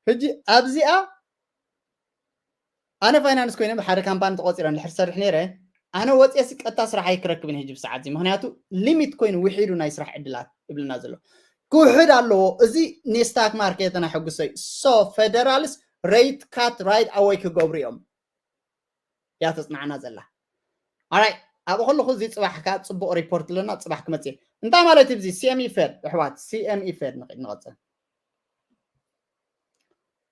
ሕጂ ኣብዚኣ ኣነ ፋይናንስ ኮይነ ብሓደ ካምፓኒ ተቆፂረ እንድሕር ሰርሕ ነይረ፣ ኣነ ወፂኤ ሲ ቀጥታ ስራሕ ኣይክረክብን ሕጂ ብሰዓት እዚ። ምኽንያቱ ሊሚት ኮይኑ ውሒዱ ናይ ስራሕ ዕድላት ይብልና ዘሎ። ክውሕድ ኣለዎ። እዚ ንስታክ ማርኬትና ሕጉሰይ። So ፌደራልስ ሬት ካት ራይት ኣወይ ክገብሩ እዮም። እያ ተፅናዕና ዘላ። ኣራይ፣ ኣብኡ ከለኹ እዚ ፅባሕ ከዓ ፅቡቕ ሪፖርት ኣለና፣ ፅባሕ ክመፅእ። እንታይ ማለት እዩ እዚ? ሲኤምኢ ፌድ፣ ኣሕዋት፣ ሲኤምኢ ፌድ ንኸ-፣ ንቐፅል።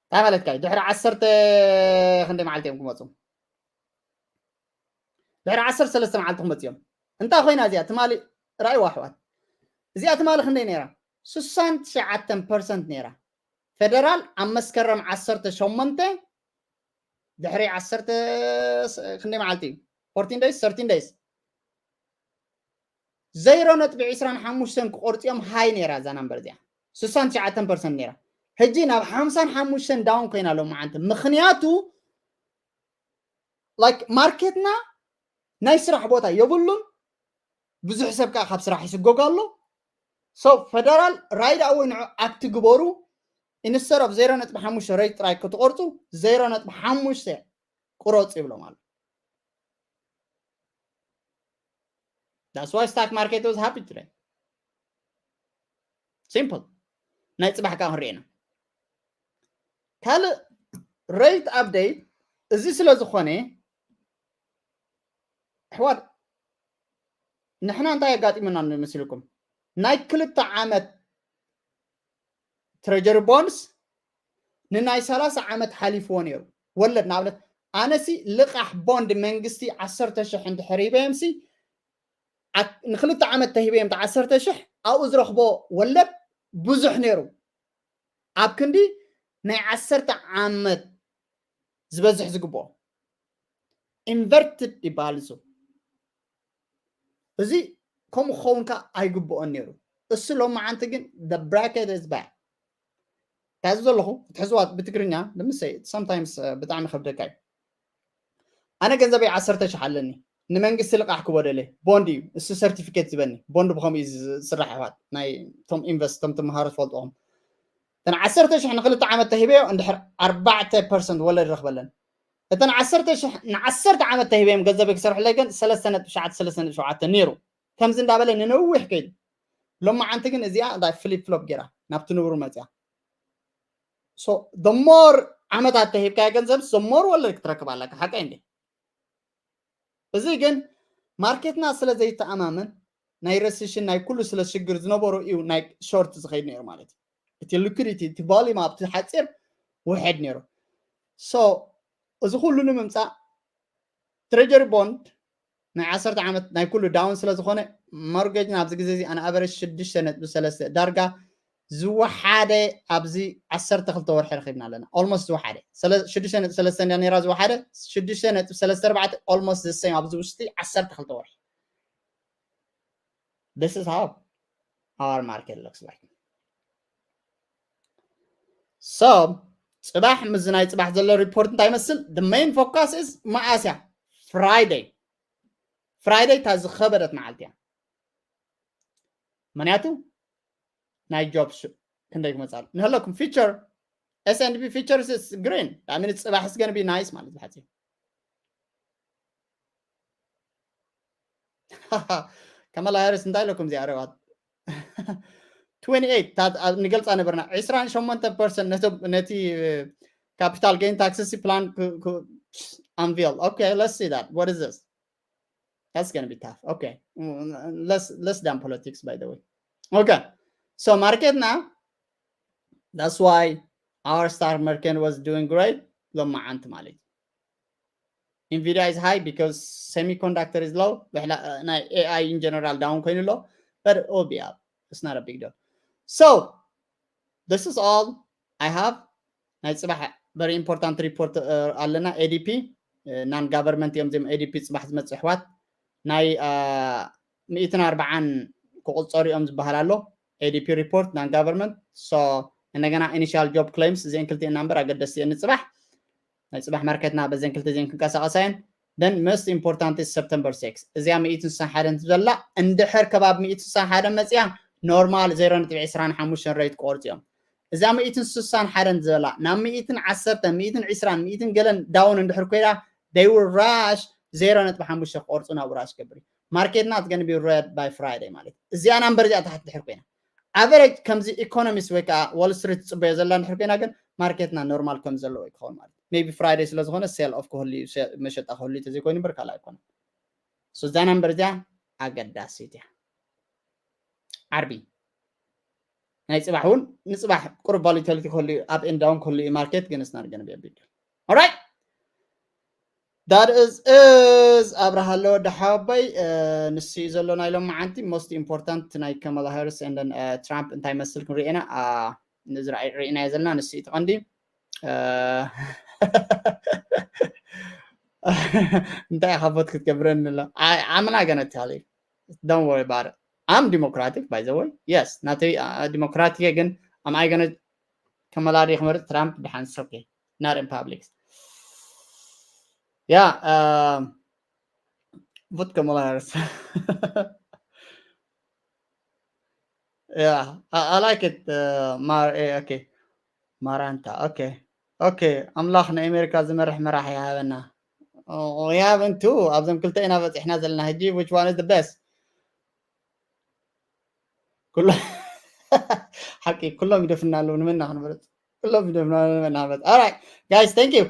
እንታይ ማለት እዩ? ድሕሪ ዓሰርተ ክንደይ መዓልቲ እዮም ክመፁ? ድሕሪ ዓሰርተ ሰለስተ መዓልቲ ክመፁ እዮም። እንታይ ኮይና እዚኣ? ትማሊ ራእይዋ ኣሕዋት። እዚኣ ትማሊ ክንደይ ነይራ? ስሳን ትሽዓተን ፐርሰንት ነይራ። ፌደራል ኣብ መስከረም ዓሰርተ ሸሞንተ ድሕሪ ዓሰርተ ስ-፣ ክንደይ መዓልቲ እዩ? ፎርቲን ደይስ፣ ሰርቲን ደይስ። ዜሮ ነጥቢ ዕስራን ሓሙሽተን ክቆርጽ እዮም ሃይ ነይራ እዛ ናምበር እዚኣ። ስሳን ትሽዓተን ፐርሰንት ነይራ። ሕጂ ናብ ሓምሳን ሓሙሽተን ዳውን ኮይና ሎማዓንቲ። ምኽንያቱ፣ ላይክ፣ ማርኬትና ናይ ስራሕ ቦታ የብሉን። ብዙሕ ሰብ ከዓ ካብ ስራሕ ይስጎግ ኣሎ። So ፌደራል ራይድ ኣወይ ንዑ ኣክት ግበሩ። ኢንስተድ ኦፍ ዜሮ ነጥቢ ሓሙሽተ ሬት ጥራይ ክትቆርፁ፣ ዜሮ ነጥቢ ሓሙሽተ ቁረፁ ይብሎም ኣሎ። That's why stock market was happy today. Simple. ናይ ፅባሕ ከዓ ክንሪኤና ካልእ rate update። እዚ ስለ ዝኾነ ኣሕዋት ንሕና እንታይ ኣጋጢሙና ንመስልኩም? ናይ ክልተ ዓመት treasury bonds ንናይ ሰላሳ ዓመት ሓሊፍዎ ነይሩ። ወለድ ንኣብነት ኣነሲ ልቓሕ ቦንድ መንግስቲ ዓሰርተ ሽሕ እንድሕር ሂበዮምሲ ንክልተ ዓመት ተሂበዮም ዓሰርተ ሽሕ ኣብኡ ዝረኽቦ ወለድ ብዙሕ ነይሩ። ኣብ ክንዲ ናይ ዓሰርተ ዓመት ዝበዝሕ ዝግብኦ inverted ይበሃል። እሱ እዚ ከምኡ ክኸውን ከዓ ኣይግብኦን ነይሩ። እሱ ሎማዓንቲ ግን the bracket is back። ታዚ ዘለኹ ክትሕዝዋ ብትግርኛ ንምሰይ sometimes ብጣዕሚ ከብደካ እዩ። ኣነ ገንዘበይ ዓሰርተ ሽሕ ኣለኒ፣ ንመንግስቲ ልቓሕ ክወደለ ቦንድ እዩ እሱ ሰርቲፊኬት ዝበኒ። ቦንድ ብከምኡ እዩ ዝስራሕ ኣሕዋት፣ ናይ ቶም ኢንቨስት ቶም ትምሃሩ ትፈልጥዎም። እተን ዓሰርተ ሽሕ ንክልተ ዓመት ተሂበዮ እንድሕር ኣርባዕተ ፐርሰንት ወለድ ረኽበለን። እተን ዓሰርተ ሽሕ ንዓሰርተ ዓመት ተሂበዮም ገንዘበይ ክሰርሕለይ ግን ሰለስተ ነጥቢ ትሽዓተ ሰለስተ ነጥቢ ሸውዓተ ነይሩ። ከምዚ እንዳበለ ንነዊሕ ከይዱ። ሎማዓንቲ ግን እዚኣ እንታይ ፍሊፕ ፍሎፕ ገይራ ናብቲ ንቡር መፅያ። So the more ዓመታት ተሂብካዮ ገንዘብ the more ወለድ ክትረክብ ኣለካ። ሓቀይ እንዴ? እዚ ግን ማርኬትና ስለ ዘይተኣማመን ናይ ረሲሽን ናይ ኩሉ ስለ ሽግር ዝነበሮ እዩ ናይ ሾርት ዝኸይድ ነይሩ ማለት እዩ። እቲ ሊኩዲቲ እቲ ቮሊዩም ኣብቲ ሓፂር ውሕድ ነይሩ። So እዚ ኩሉ ንምምፃእ ትሬጀሪ ቦንድ ናይ ዓሰርተ ዓመት ናይ ኩሉ ዳውን ስለ ዝኾነ ሞርጌጅና ኣብዚ ግዜ እዚ ኣን ኣቨሬጅ ሽዱሽተ ነጥቢ ሰለስተ ዳርጋ ዝወሓደ ኣብዚ ዓሰርተ ክልተ ወርሒ ረኺብና ኣለና። ኦልሞስት ዝወሓደ ሰለ- ሽዱሽተ ነጥቢ ሰለስተ እንዳ ነራ ዝወሓደ ሽዱሽተ ነጥቢ ሰለስተ ኣርባዕተ ኦልሞስት ዘሰም ኣብዚ ውሽጢ ዓሰርተ ክልተ ወርሒ። This is how our market looks like. So ፅባሕ ምስ ናይ ፅባሕ ዘሎ ሪፖርት እንታይ ይመስል? The main focus is መዓስ እያ? ፍራይደይ። ፍራይደይ እታ ዝኸበደት መዓልቲ እያ። ምክንያቱ ናይ ጆብ ክንደይ ክመፃሉ ንህለኩም ፊቸር S and P futures is green. I mean ፅባሕ is gonna be nice ማለት ብሓፂ ከመላ ሃሪስ እንታይ ኢለኩም እዚኣ ረባት twenty eight ንገልፃ ነበርና ዕስራን ሸሞንተ ፐርሰንት ነቲ ካፒታል ጌን ታክስስ ፕላን ኣንቪል okay let's see that what is this that's gonna be tough okay let's let's down politics by the way okay so ማርኬትና that's why our stock market was doing great ሎማዓንቲ ማለት እዩ Nvidia is high because semiconductor is low ናይ AI in general down ኮይኑ ኣሎ but it will be up it's not a big deal so this is all I have ናይ ፅባሕ very important report ኣለና ADP non government እዮም ዚም ADP ፅባሕ ዝመፅእ ኣሕዋት ናይ ሚእትን ኣርባዓን ክቁፀሩ እዮም ዝበሃል ኣሎ ADP report non government so እንደገና initial job claims እዚአን ክልቲአን ናምበር ኣገደስቲ እየን ንፅባሕ ናይ ፅባሕ ማርኬትና በዘን ክልተ ዜን ክንቀሳቀሳ እየን then most important is September six እዚኣ ሚእትን ስሳን ሓደን ዘላ እንድሕር ከባቢ ሚእትን ስሳን ሓደን መፅያ ኖርማል ዜሮ ነጥቢ ዕስራን ሓሙሽተን ሬት ክቆርፁ እዮም እዛ ሚእትን ስሳን ሓደን ዝበላ ናብ ሚእትን ዓሰርተን ሚእትን ዕስራን ሚእትን ገለን ዳውን እንድሕር ኮይዳ they will rush ዜሮ ነጥቢ ሓሙሽተ ክቆርፁ ናብኡ ራሽ ገብር ማርኬትና it's gonna be red by Friday ማለት እዚኣ ናምበር እዚኣ ታሕቲ ድሕር ኮይና average ከምዚ ኢኮኖሚስት ወይ ከዓ ዋል ስትሪት ትፅበዮ ዘላ እንድሕር ኮይና ግን ማርኬትና ኖርማል ከም ዘለዎ ክኸውን ማለት maybe ፍራይደይ ስለ ዝኾነ ሴል ኦፍ ክህሉ እዩ መሸጣ ክህሉ እዩ ተዘይኮይኑ እምበር ካልእ ኣይኮነን እዛ ናምበር እዚኣ ኣገዳሲት እያ ዓርቢ ናይ ፅባሕ እውን ንፅባሕ ቁሩብ ቫሊቲሊቲ ክህሉ እዩ up and down ክህሉ እዩ ማርኬት ግን it's not gonna be a big deal alright that is is ኣብርሃ ኣሎ ደሓወይ ንሱ እዩ ዘሎ ናይ ሎም መዓንቲ most important ናይ ከመላ ሃሪስ and ትራምፕ እንታይ መስል ክንሪኤና ንዚ ርኢናዮ ዘለና ንሱ እዩ ተቐንዲ እንታይ ኢኻ ቮት ክትገብረኒ ኣሎ I'm not gonna tell you don't worry about it I'm democratic by the way yes ናተይ ዲሞክራቲክ ግን am I gonna ከመላ ድየ ክመርፅ ትራምፕ ድሓን okay not in public yeah ቮት ከመላ ሃሪስ yeah I, I like it uh, mar eh, okay ማራንታ okay okay ኣምላኽ ንኣሜሪካ ዝመርሕ መራሕ ይሃበና ይሃበን ቱ ኣብዞም ክልተ ኢና በፂሕና ዘለና ሕጂ which one is the best ኩሉ ሓቂ ኩሎም ይደፍና ኣለዉ። ንመና ክንመርጽ? ኩሎም ይደፍና ኣለዉ። ንመና ክንመርጽ? All right, guys, thank you.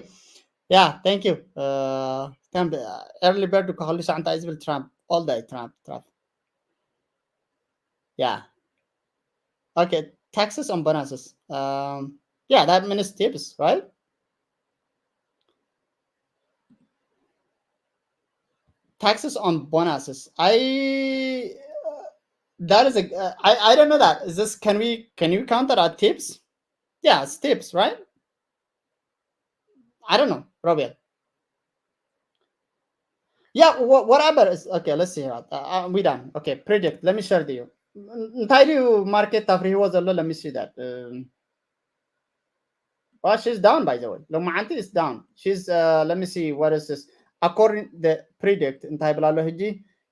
Yeah, thank you. Uh, ከም early bird እኮ ከሉ ሳዕ እንታይ እዩ ዝብል? Trump, all day Trump, Trump. Yeah. Okay, taxes on bonuses. Um, yeah, that means tips, right? Taxes on bonuses. I uh, that is a uh, I I don't know that. Is this, can we, can you count that as tips? Yeah, it's tips, right? I don't know, Robiel. Yeah, wha- whatever. It's, okay, let's see. Uh, uh, we done. Okay, predict. Let me share to you. እንታይ ድዩ ማርኬት ኣፍሪህዎ ዘሎ? Let me see that. Um, well, she's down, by the way. ሎማዓንቲ is down. She's uh, let me see, what is this? According the predict እንታይ ብላ ኣሎ? ሕጂ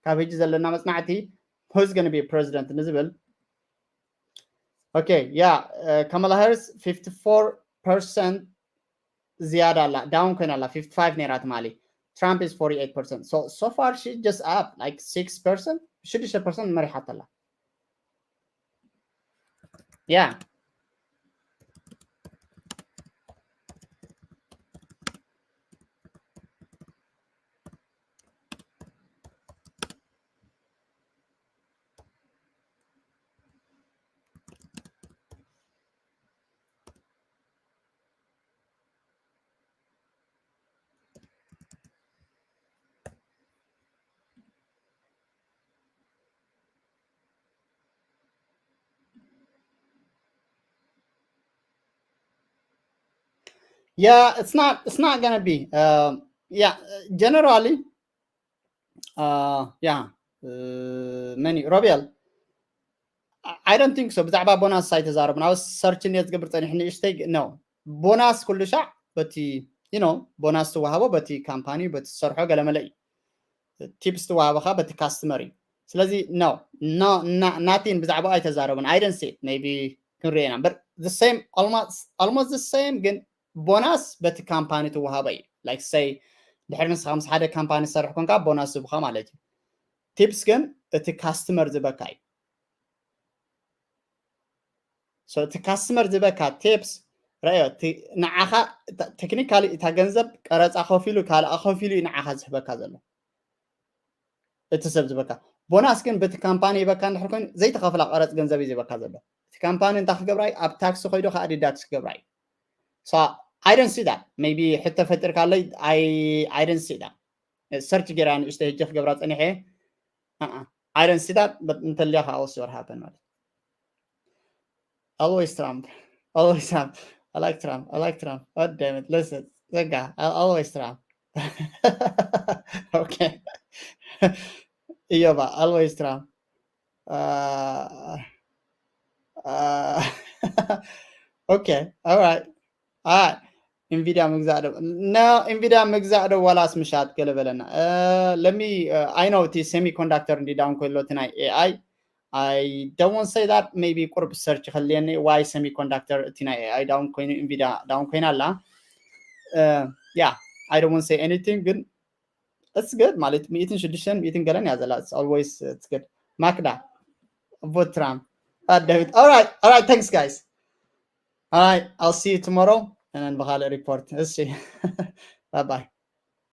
ካብ ሕጂ ዘለና መጽናዕቲ, who's going to be president ንዝብል? Okay, yeah, uh, Kamala Harris fifty-four percent ዝያዳ ኣላ፣ down ኮይና ኣላ። Fifty-five ነይራ ትማሊ። Trump is forty-eight percent. So so far she's just up like six percent, ሽዱሽተ percent መሪሓት ኣላ። Yeah. Yeah, it's not, it's not gonna be. Um, yeah, generally, uh, yeah. Uh, መን እዩ? ሮቤል? I don't think so. ብዛዕባ ቦናስ ኣይተዛረብና። ኣብ ሰርች እንደ ዝገብር ጸኒሕ ንእሽተይ፣ no። ቦናስ ኩሉ ሻዕ በቲ you know ቦናስ ትወሃቦ በቲ ካምፓኒ በቲ ሰርሖ ገለመለ እዩ። ቲፕስ ትወሃበኻ በቲ ካስተመር እዩ። ስለዚ no, no, nothing ብዛዕባ ኣይተዛረቡን። I don't see it. Maybe ክንሪኦ ኢና። But the same, almost, almost the same፣ ግን ቦናስ በቲ ካምፓኒ ትወሃበ እዩ። Like say ድሕሪ ንስኻ ምስ ሓደ ካምፓኒ ዝሰርሕ ኮንካ ቦናስ ዝብኻ ማለት እዩ። ቲፕስ ግን እቲ ካስተመር ዝበካ እዩ። So እቲ ካስተመር ዝበካ ቲፕስ ረዮ ንዓኻ፣ ቴክኒካሊ እታ ገንዘብ ቀረፃ ከፊሉ ካልኣ ከፊሉ እዩ ንዓኻ ዝህበካ ዘሎ። እቲ ሰብ ዝበካ ቦናስ ግን በቲ ካምፓኒ ይበካ እንድሕር ኮይኑ ዘይተኸፍላ ቀረፅ ገንዘብ እዩ ዝበካ ዘሎ። እቲ ካምፓኒ እንታይ ክገብራ እዩ? ኣብ ታክሲ ኮይዶ ከዓ ዲዳክስ ክገብራ እዩ። So I don't see that. Maybe ሕቶ ፈጢርካለይ። I I don't see that. ሰርች ጌራ ንእሽተይ ህጂ ክገብራ ፀኒሐ። I don't see that, but እንተልያ ከዓ see what happen ማለት። Always Trump. Always Trump. I like Trump. I like Trump. God damn it. Listen, ጸጋ, I- always Trump. Okay. እዮባ, always Trump. Uh, uh, okay. All right. All right. Nvidia ምግዛእ ዶ? No, Nvidia ምግዛእ ዶ ዋላስ ምሻጥ ገለ በለና። Uh, let me, uh, I know እቲ semiconductor እንዲ down ኮይኑ ኣሎ እቲ ናይ A I. I don't want to say that. Maybe ቁርብ ሰርች ከልየኒ why semiconductor እቲ ናይ A I down ኮይኑ Nvidia down ኮይና ኣላ። Uh, yeah, I don't want to say anything ግን it's good ማለት ሚእትን ሽዱሽተን ሚእትን ገለን እያ ዘላ። It's always, it's good. ማክዳ፣ ቮት ትራምፕ። All right, all right, thanks guys. All right, I'll see you tomorrow and then ብኻልእ ሪፖርት። እሺ። Bye bye.